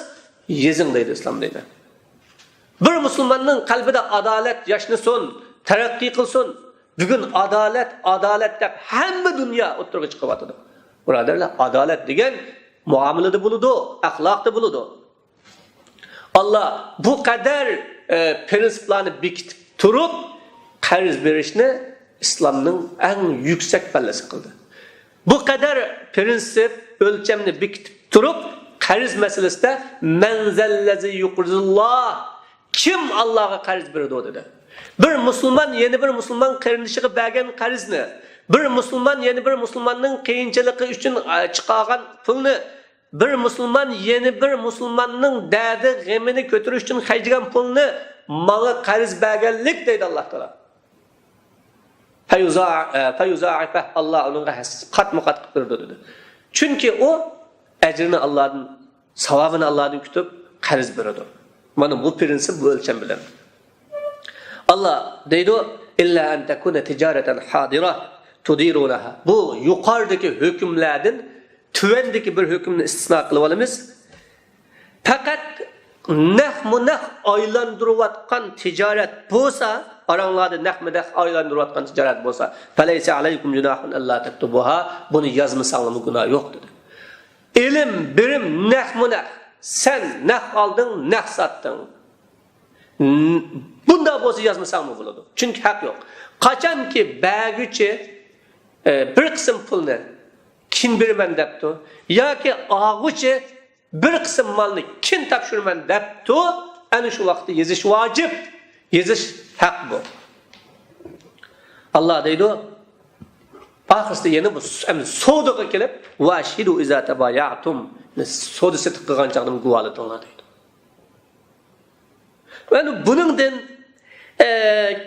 يېزىڭ دەيدۇ ئىسلام دىنى. بىر مۇسۇلماننىڭ قەلبىدە ئادالەت ياشنىسۇن، تەرەققىي قىلسۇن. بۈگۈن ئادالەت، ئادالەت دەپ ھەممە دۇنيا ئوتتۇرىغا چىقىۋاتىدۇ. بۇرادەرلەر، ئادالەت دېگەن مۇئامىلىدە بولىدۇ، ئەخلاقتا بولىدۇ. ئاللا بۇ قەدەر، ئە، پىرىنسىپلارنى بېكىتىپ تۇرۇپ، قەرز بېرىشنى ئىسلامنىڭ ئەڭ يۈكسەك پەللىسى قىلدى. بۇ قەدەر پىرىنسىپ، ئۆلچەمنى بېكىتىپ تۇرۇپ، قەرز مەسىلىسىدە، «من ذا الذي يقرض الله»، كىم ئاللاغا قەرز بېرىدۇ؟ دېدى. بىر مۇسۇلمان يەنە بىر مۇسۇلمان قېرىندىشىغا بەرگەن قەرزنى، بىر مۇسۇلمان يەنە بىر مۇسۇلماننىڭ قىيىنچىلىقى ئۈچۈن، ئە، چىقارغان پۇلنى، بىر مۇسۇلمان يەنە بىر مۇسۇلماننىڭ دەردى، غېمىنى كۆتۈرۈش ئۈچۈن خەجلىگەن پۇلنى ماڭا قەرز بەرگەنلىك، دەيدۇ ئاللا تائالا. فيضاع-، ئە، فيضاعفه، ئاللا ئۇنىڭغا ھەس-، قاتمۇ قات قىلىپ بېرىدۇ، دېدى. چۈنكى ئۇ ئەجرىنى ئاللادىن، ساۋابىنى ئاللادىن كۈتۈپ قەرز بېرىدۇ. مانا بۇ پىرىنسىپ، بۇ ئۆلچەم بىلەن. ئاللا دەيدۇ، «إلا أن تكون تجارة حاضرة تديرونها». بۇ يۇقىرىدىكى ھۆكۈملەردىن تۆۋەندىكى بىر ھۆكۈمنى ئىستىسنا قىلىپ ئالىمىز. پەقەت نەقمۇ نەق ئايلاندۇرۇۋاتقان تىجارەت بولسا، ئاراڭلاردا نەقمۇ نەق ئايلاندۇرۇۋاتقان تىجارەت بولسا، «فليس عليكم جناح ألا تكتبوها»، بۇنى يازمىساڭلارمۇ گۇناھ يوق، دېدى. ئېلىم بېرىم نەقمۇ نەق. سەن نەق ئالدىڭ، نەق ساتتىڭ. ن-، بۇنداق بولسا يازمىساڭمۇ بولىدۇ. چۈنكى ھەق يوق. قاچانكى بەرگۈچى، ئە، بىر قىسىم پۇلنى كېيىن بېرىمەن دەپتۇ، ياكى ئالغۇچى بىر قىسىم مالنى كېيىن تاپشۇرىمەن دەپتۇ، ئەنە شۇ ۋاقىتتا يېزىش ۋاجىپ، يېزىش ھەق بۇ. ئاللا دەيدۇ، ئاخىرسىدا يەنە بۇ س-، ئەمدى سودىغا كېلىپ، «وأشهدوا إذا تبايعتم»، سودا سېتىق قىلغان چاغدا گۇۋاھلىتىڭلار دەيدۇ. مانا بۇنىڭدىن، ئە،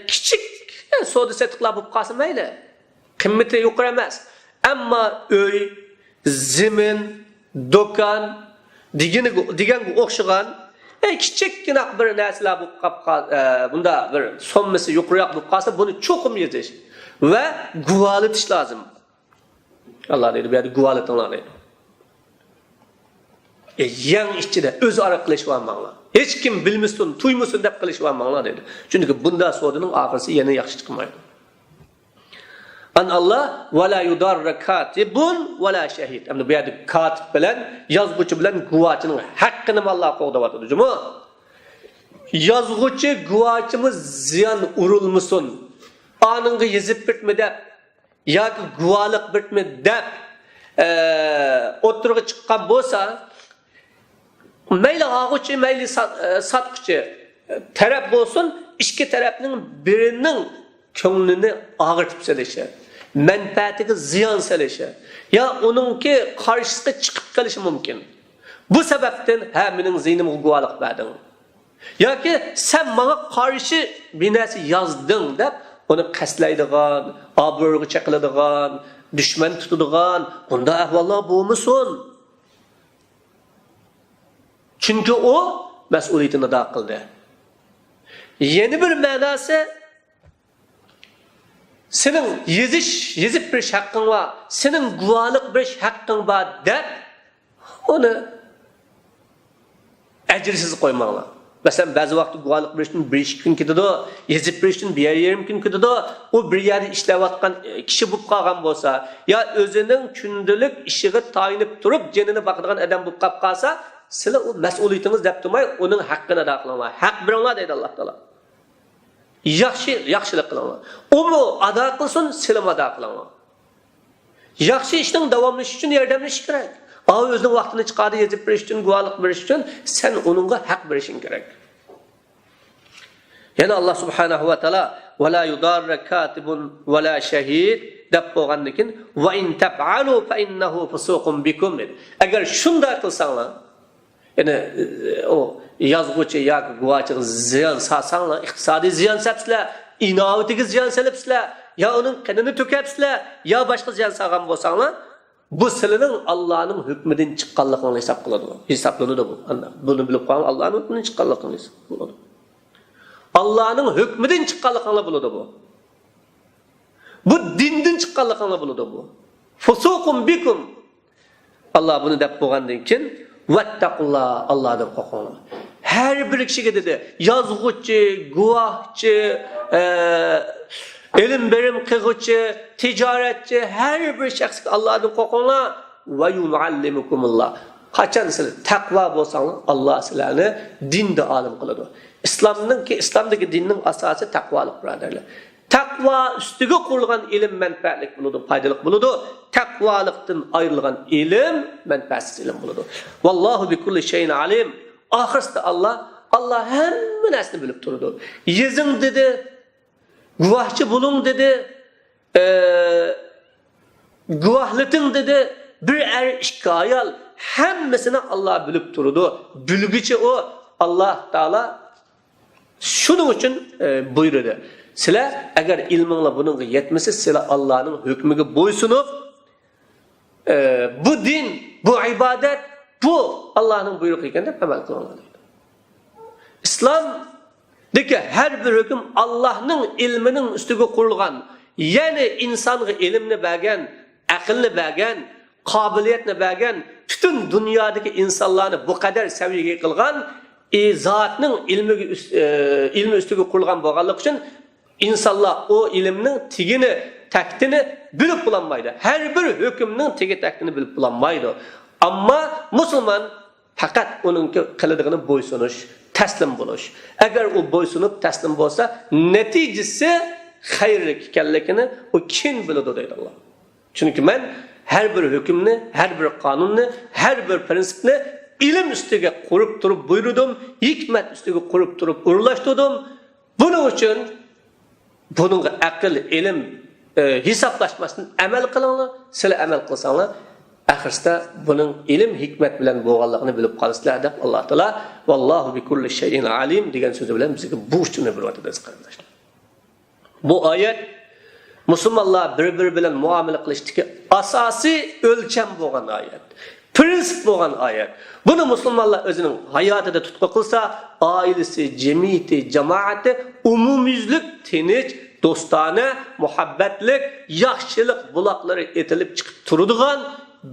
كىچىك، ئە، سودا سېتىقلار بولۇپ قالسا مەيلى. قىممىتى يۇقىرى ئەمەس. ئەمما ئۆي، زېمىن، دۇكان دېگىنىگە، دېگەنگە ئوخشىغان، ئە، كىچىككىنە بىر نەرسىلەر بولۇپ قاپ قال-، ئە، بۇنداق بىر سوممىسى يۇقىرىراق بولۇپ قالسا، بۇنى چوقۇم يېزىش ۋە گۇۋاھلىتىش لازىم. ئاللا دەيدۇ، بۇ يەردە گۇۋاھلىتىڭلار دەيدۇ. ئە، يەڭ ئىچىدە ئۆزئارا قىلىشىۋالماڭلار. ھېچكىم بىلمىسۇن، تۇيمىسۇن دەپ قىلىشىۋالماڭلار دەيدۇ. چۈنكى بۇنداق سودىنىڭ ئاخىرسى يەنە ياخشى چىقمايدۇ. ئان ئاللا، «ولا يضار كاتب ولا شهيد». ئەمدى بۇ يەردە كاتىپ بىلەن يازغۇچى بىلەن گۇۋاچىنىڭ ھەققىنىمۇ ئاللا قوغداۋاتىدۇ جۇمۇ. يازغۇچى، گۇۋاچىمۇ زىيان ئۇرۇلمىسۇن، ئانىڭغا يېزىپ بېرىپمۇ دەپ، ياكى گۇۋاھلىق بېرىپمۇ دەپ، ئە، ئوتتۇرىغا چىققان بولسا، مەيلى ئالغۇچى، مەيلى سات-، ئە، ساتقۇچى تەرەپ بولسۇن، ئىككى تەرەپنىڭ بىرىنىڭ كۆڭلىنى ئاغرىتىپ سېلىشى، مەنپەئەتىگە زىيان سېلىشى يا ئۇنىڭكى قارشىسىغا چىقىپ قېلىشى مۇمكىن. بۇ سەۋەبتىن، ھە، مېنىڭ زىيىنىمغا گۇۋاھلىق بەردىڭ ياكى سەن ماڭا قارشى بىر نەرسە يازدىڭ دەپ، ئۇنى قەستلەيدىغان، ئابرۇيغا چېقىلىدىغان، دۈشمەن تۇتىدىغان، بۇنداق ئەھۋاللار بولمىسۇن. چۈنكى ئۇ مەسئۇلىيىتىنى ئادا قىلدى. يەنە بىر مەناسى، سېنىڭ يېزىش، يېزىپ بېرىش ھەققىڭ بار، سېنىڭ گۇۋاھلىق بېرىش ھەققىڭ بار دەپ، ئۇنى ئەجىرسىز قويماڭلار. مەسىلەن، بەزى ۋاقىتتا گۇۋاھلىق بېرىشتىن بىر ئىككى كۈن كېتىدۇ، يېزىپ بېرىشتىن بىر يەر يېرىم كۈن كېتىدۇ. ئۇ بىر يەردە ئىشلەۋاتقان كىشى بولۇپ قالغان بولسا، يا ئۆزىنىڭ كۈندىلىك ئىشىغا تايىنىپ تۇرۇپ جېنىنى باقىدىغان ئادەم بولۇپ قاپ قالسا، سىلەر ئۇ مەسئۇلىيىتىڭىز دەپ تۇرماي، ئۇنىڭ ھەققىنى ئادا قىلىڭلار. ھەق بېرىڭلار دەيدۇ ئاللا تائالا. ياخشى، ياخشىلىق قىلىڭلار. ئۇمۇ ئادا قىلسۇن، سىلىمۇ ئادا قىلىڭلار. ياخشى ئىشنىڭ داۋاملىشىشى ئۈچۈن ياردەملىشىش كېرەك. ئاۋۇ ئۆزىنىڭ ۋاقتىنى چىقاردى، يېزىپ بېرىش ئۈچۈن، گۇۋاھلىق بېرىش ئۈچۈن، سەن ئۇنىڭغا ھەق بېرىشىڭ كېرەك. يەنە ئاللا سۇبھانەھۇ ۋە تائالا، «ۋە لا يۇداررە كاتىبۇن ۋە لا شەھىد» دەپ بولغاندىن كېيىن، «ۋە ئىن تەپئەلۇ فە ئىننەھۇ فۇسۇقۇن بىكۇم» دېدى. ئەگەر شۇنداق قىلساڭلار، يەنى، ئۇ يازغۇچى ياكى گۇۋاچىغا زىيان سالساڭلار، ئىقتىسادىي زىيان سەپسىلەر، ئىناۋىتىگە زىيان سېلىپسىلەر، يا ئۇنىڭ قېنىنى تۆكەپسىلەر، يا باشقا زىيان سالغان بولساڭلار، بۇ سىلىنىڭ ئاللانىڭ ھۆكمىدىن چىققانلىقىڭلار ھېساب قىلىدۇ، ھېسابلىنىدۇ بۇ. ئانداق بۇنى بىلىپ قالغان ئاللانىڭ ھۆكمىدىن چىققانلىقىڭلار ھېساب قىلىنىدۇ. ئاللانىڭ ھۆكمىدىن چىققانلىقىڭلار بولىدۇ بۇ. بۇ دىندىن چىققانلىقىڭلار بولىدۇ بۇ. فۇسۇقۇن بىكۇم. ئاللا بۇنى دەپ بولغاندىن كېيىن، ۋەتتەقۇللا، ئاللادىن قورقۇڭلار. ھەر بىر كىشىگە دېدى، يازغۇچى، گۇۋاھچى، ئە، ئېلىم بېرىم قىلغۇچى، تىجارەتچى، ھەر بىر شەخسكە ئاللادىن قورقۇڭلار. ۋە يۇئەللىمۇكۇمۇللا. قاچان سىلەر تەقۋا بولساڭلار، ئاللا سىلەرنى دىندا ئالىم قىلىدۇ. ئىسلامنىڭكى، ئىسلامدىكى دىننىڭ ئاساسى تەقۋالىق، بۇرادەرلەر. تەقۋا ئۈستىگە قۇرۇلغان ئىلىم مەنپەئەتلىك بولىدۇ، پايدىلىق بولىدۇ. تەقۋالىقتىن ئايرىلغان ئىلىم مەنپەئەتسىز ئىلىم بولىدۇ. ۋاللاھۇ بىكۇللى شەيئىن ئالىم. ئاخىرسىدا ئاللا، ئاللا ھەممە نەرسىنى بىلىپ تۇرىدۇ. يېزىڭ دېدى، گۇۋاھچى بولۇڭ دېدى، ئە، گۇۋاھلىتىڭ دېدى. بىر ئەر، ئىككى ئايال، ھەممىسىنى ئاللا بىلىپ تۇرىدۇ. بىلگۈچى ئۇ، ئاللا تائالا شۇنىڭ ئۈچۈن، ئە، بۇيرۇدى. سىلەر ئەگەر ئىلمىڭلار بۇنىڭغا يەتمىسە، سىلەر ئاللانىڭ ھۆكمىگە بويسۇنۇپ، ئە، بۇ دىن، بۇ ئىبادەت، بۇ ئاللانىڭ بۇيرۇقى ئىكەن دەپ ئەمەل قىلىڭلار دەيدۇ. ئىسلامدىكى ھەر بىر ھۆكۈم ئاللانىڭ ئىلمىنىڭ ئۈستىگە قۇرۇلغان، يەنى ئىنسانغا ئىلىمنى بەرگەن، ئەقىلنى بەرگەن، قابىلىيەتنى بەرگەن، پۈتۈن دۇنيادىكى ئىنسانلارنى بۇ قەدەر سەۋىيەگە قىلغان، ئى، زاتنىڭ ئىلمىگە ئۈس-، ئى، ئىلمى ئۈستىگە قۇرۇلغان بولغانلىقى ئۈچۈن، ئىنسانلار ئۇ ئىلىمنىڭ تېگىنى، تەكتىنى بىلىپ بولالمايدۇ. ھەر بىر ھۆكۈمنىڭ تېگى، تەكتىنى بىلىپ بولالمايدۇ. ئەمما مۇسۇلمان پەقەت ئۇنىڭ قىلىدىغىنى بويسۇنۇش، تەسلىم بولۇش. ئەگەر ئۇ بويسۇنۇپ تەسلىم بولسا، نەتىجىسى خەيرلىك ئىكەنلىكىنى ئۇ كېيىن بىلىدۇ دەيدۇ ئاللا. چۈنكى مەن ھەر بىر ھۆكۈمنى، ھەر بىر قانۇننى، ھەر بىر پىرىنسىپنى ئىلىم ئۈستىگە قۇرۇپ تۇرۇپ بۇيرۇدۇم، ھېكمەت ئۈستىگە قۇرۇپ تۇرۇپ ئورۇنلاشتۇردۇم. بۇنىڭ ئۈچۈن بۇنىڭغا ئەقىل، ئىلىم، ئى، ھېسابلاشماستىن ئەمەل قىلىڭلار. سىلەر ئەمەل قىلساڭلار، ئاخىرسىدا بۇنىڭ ئىلىم، ھېكمەت بىلەن بولغانلىقىنى بىلىپ قالىسىلەر، دەپ ئاللا تائالا «ۋاللاھۇ بىكۇللى شەيئىن ئالىم» دېگەن سۆزى بىلەن بىزگە بۇ ئۇچۇرنى بېرىۋاتىدۇ، ئەزىز قېرىنداشلار. بۇ ئايەت مۇسۇلمانلار بىر-بىرى بىلەن مۇئامىلە قىلىشتىكى ئاساسىي ئۆلچەم بولغان ئايەت، پىرىنسىپ بولغان ئايەت. بۇنى مۇسۇلمانلار ئۆزىنىڭ ھاياتىدا تۇتقا قىلسا، ئائىلىسى، جەمئىيىتى، جامائىتى، ئومۇميۈزلۈك تىنچ، دوستانە، مۇھەببەتلىك، ياخشىلىق بۇلاقلىرى ئېتىلىپ چىقىپ تۇرىدىغان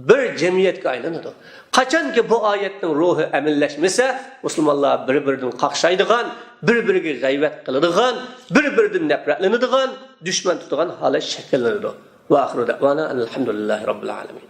بىر جەمئىيەتكە ئايلىنىدۇ. قاچانكى بۇ ئايەتنىڭ روھى ئەمەللەشمىسە، مۇسۇلمانلار بىر-بىرىدىن قاقشايدىغان، بىر-بىرىگە غەيۋەت قىلىدىغان، بىر-بىرىدىن نەپرەتلىنىدىغان، دۈشمەن تۇتىدىغان ھالەت شەكىللىنىدۇ. ۋە ئاخىرۇ دەئۋانا ئەنىل ھەمدۇلىللاھى رەببىل ئالەمىن.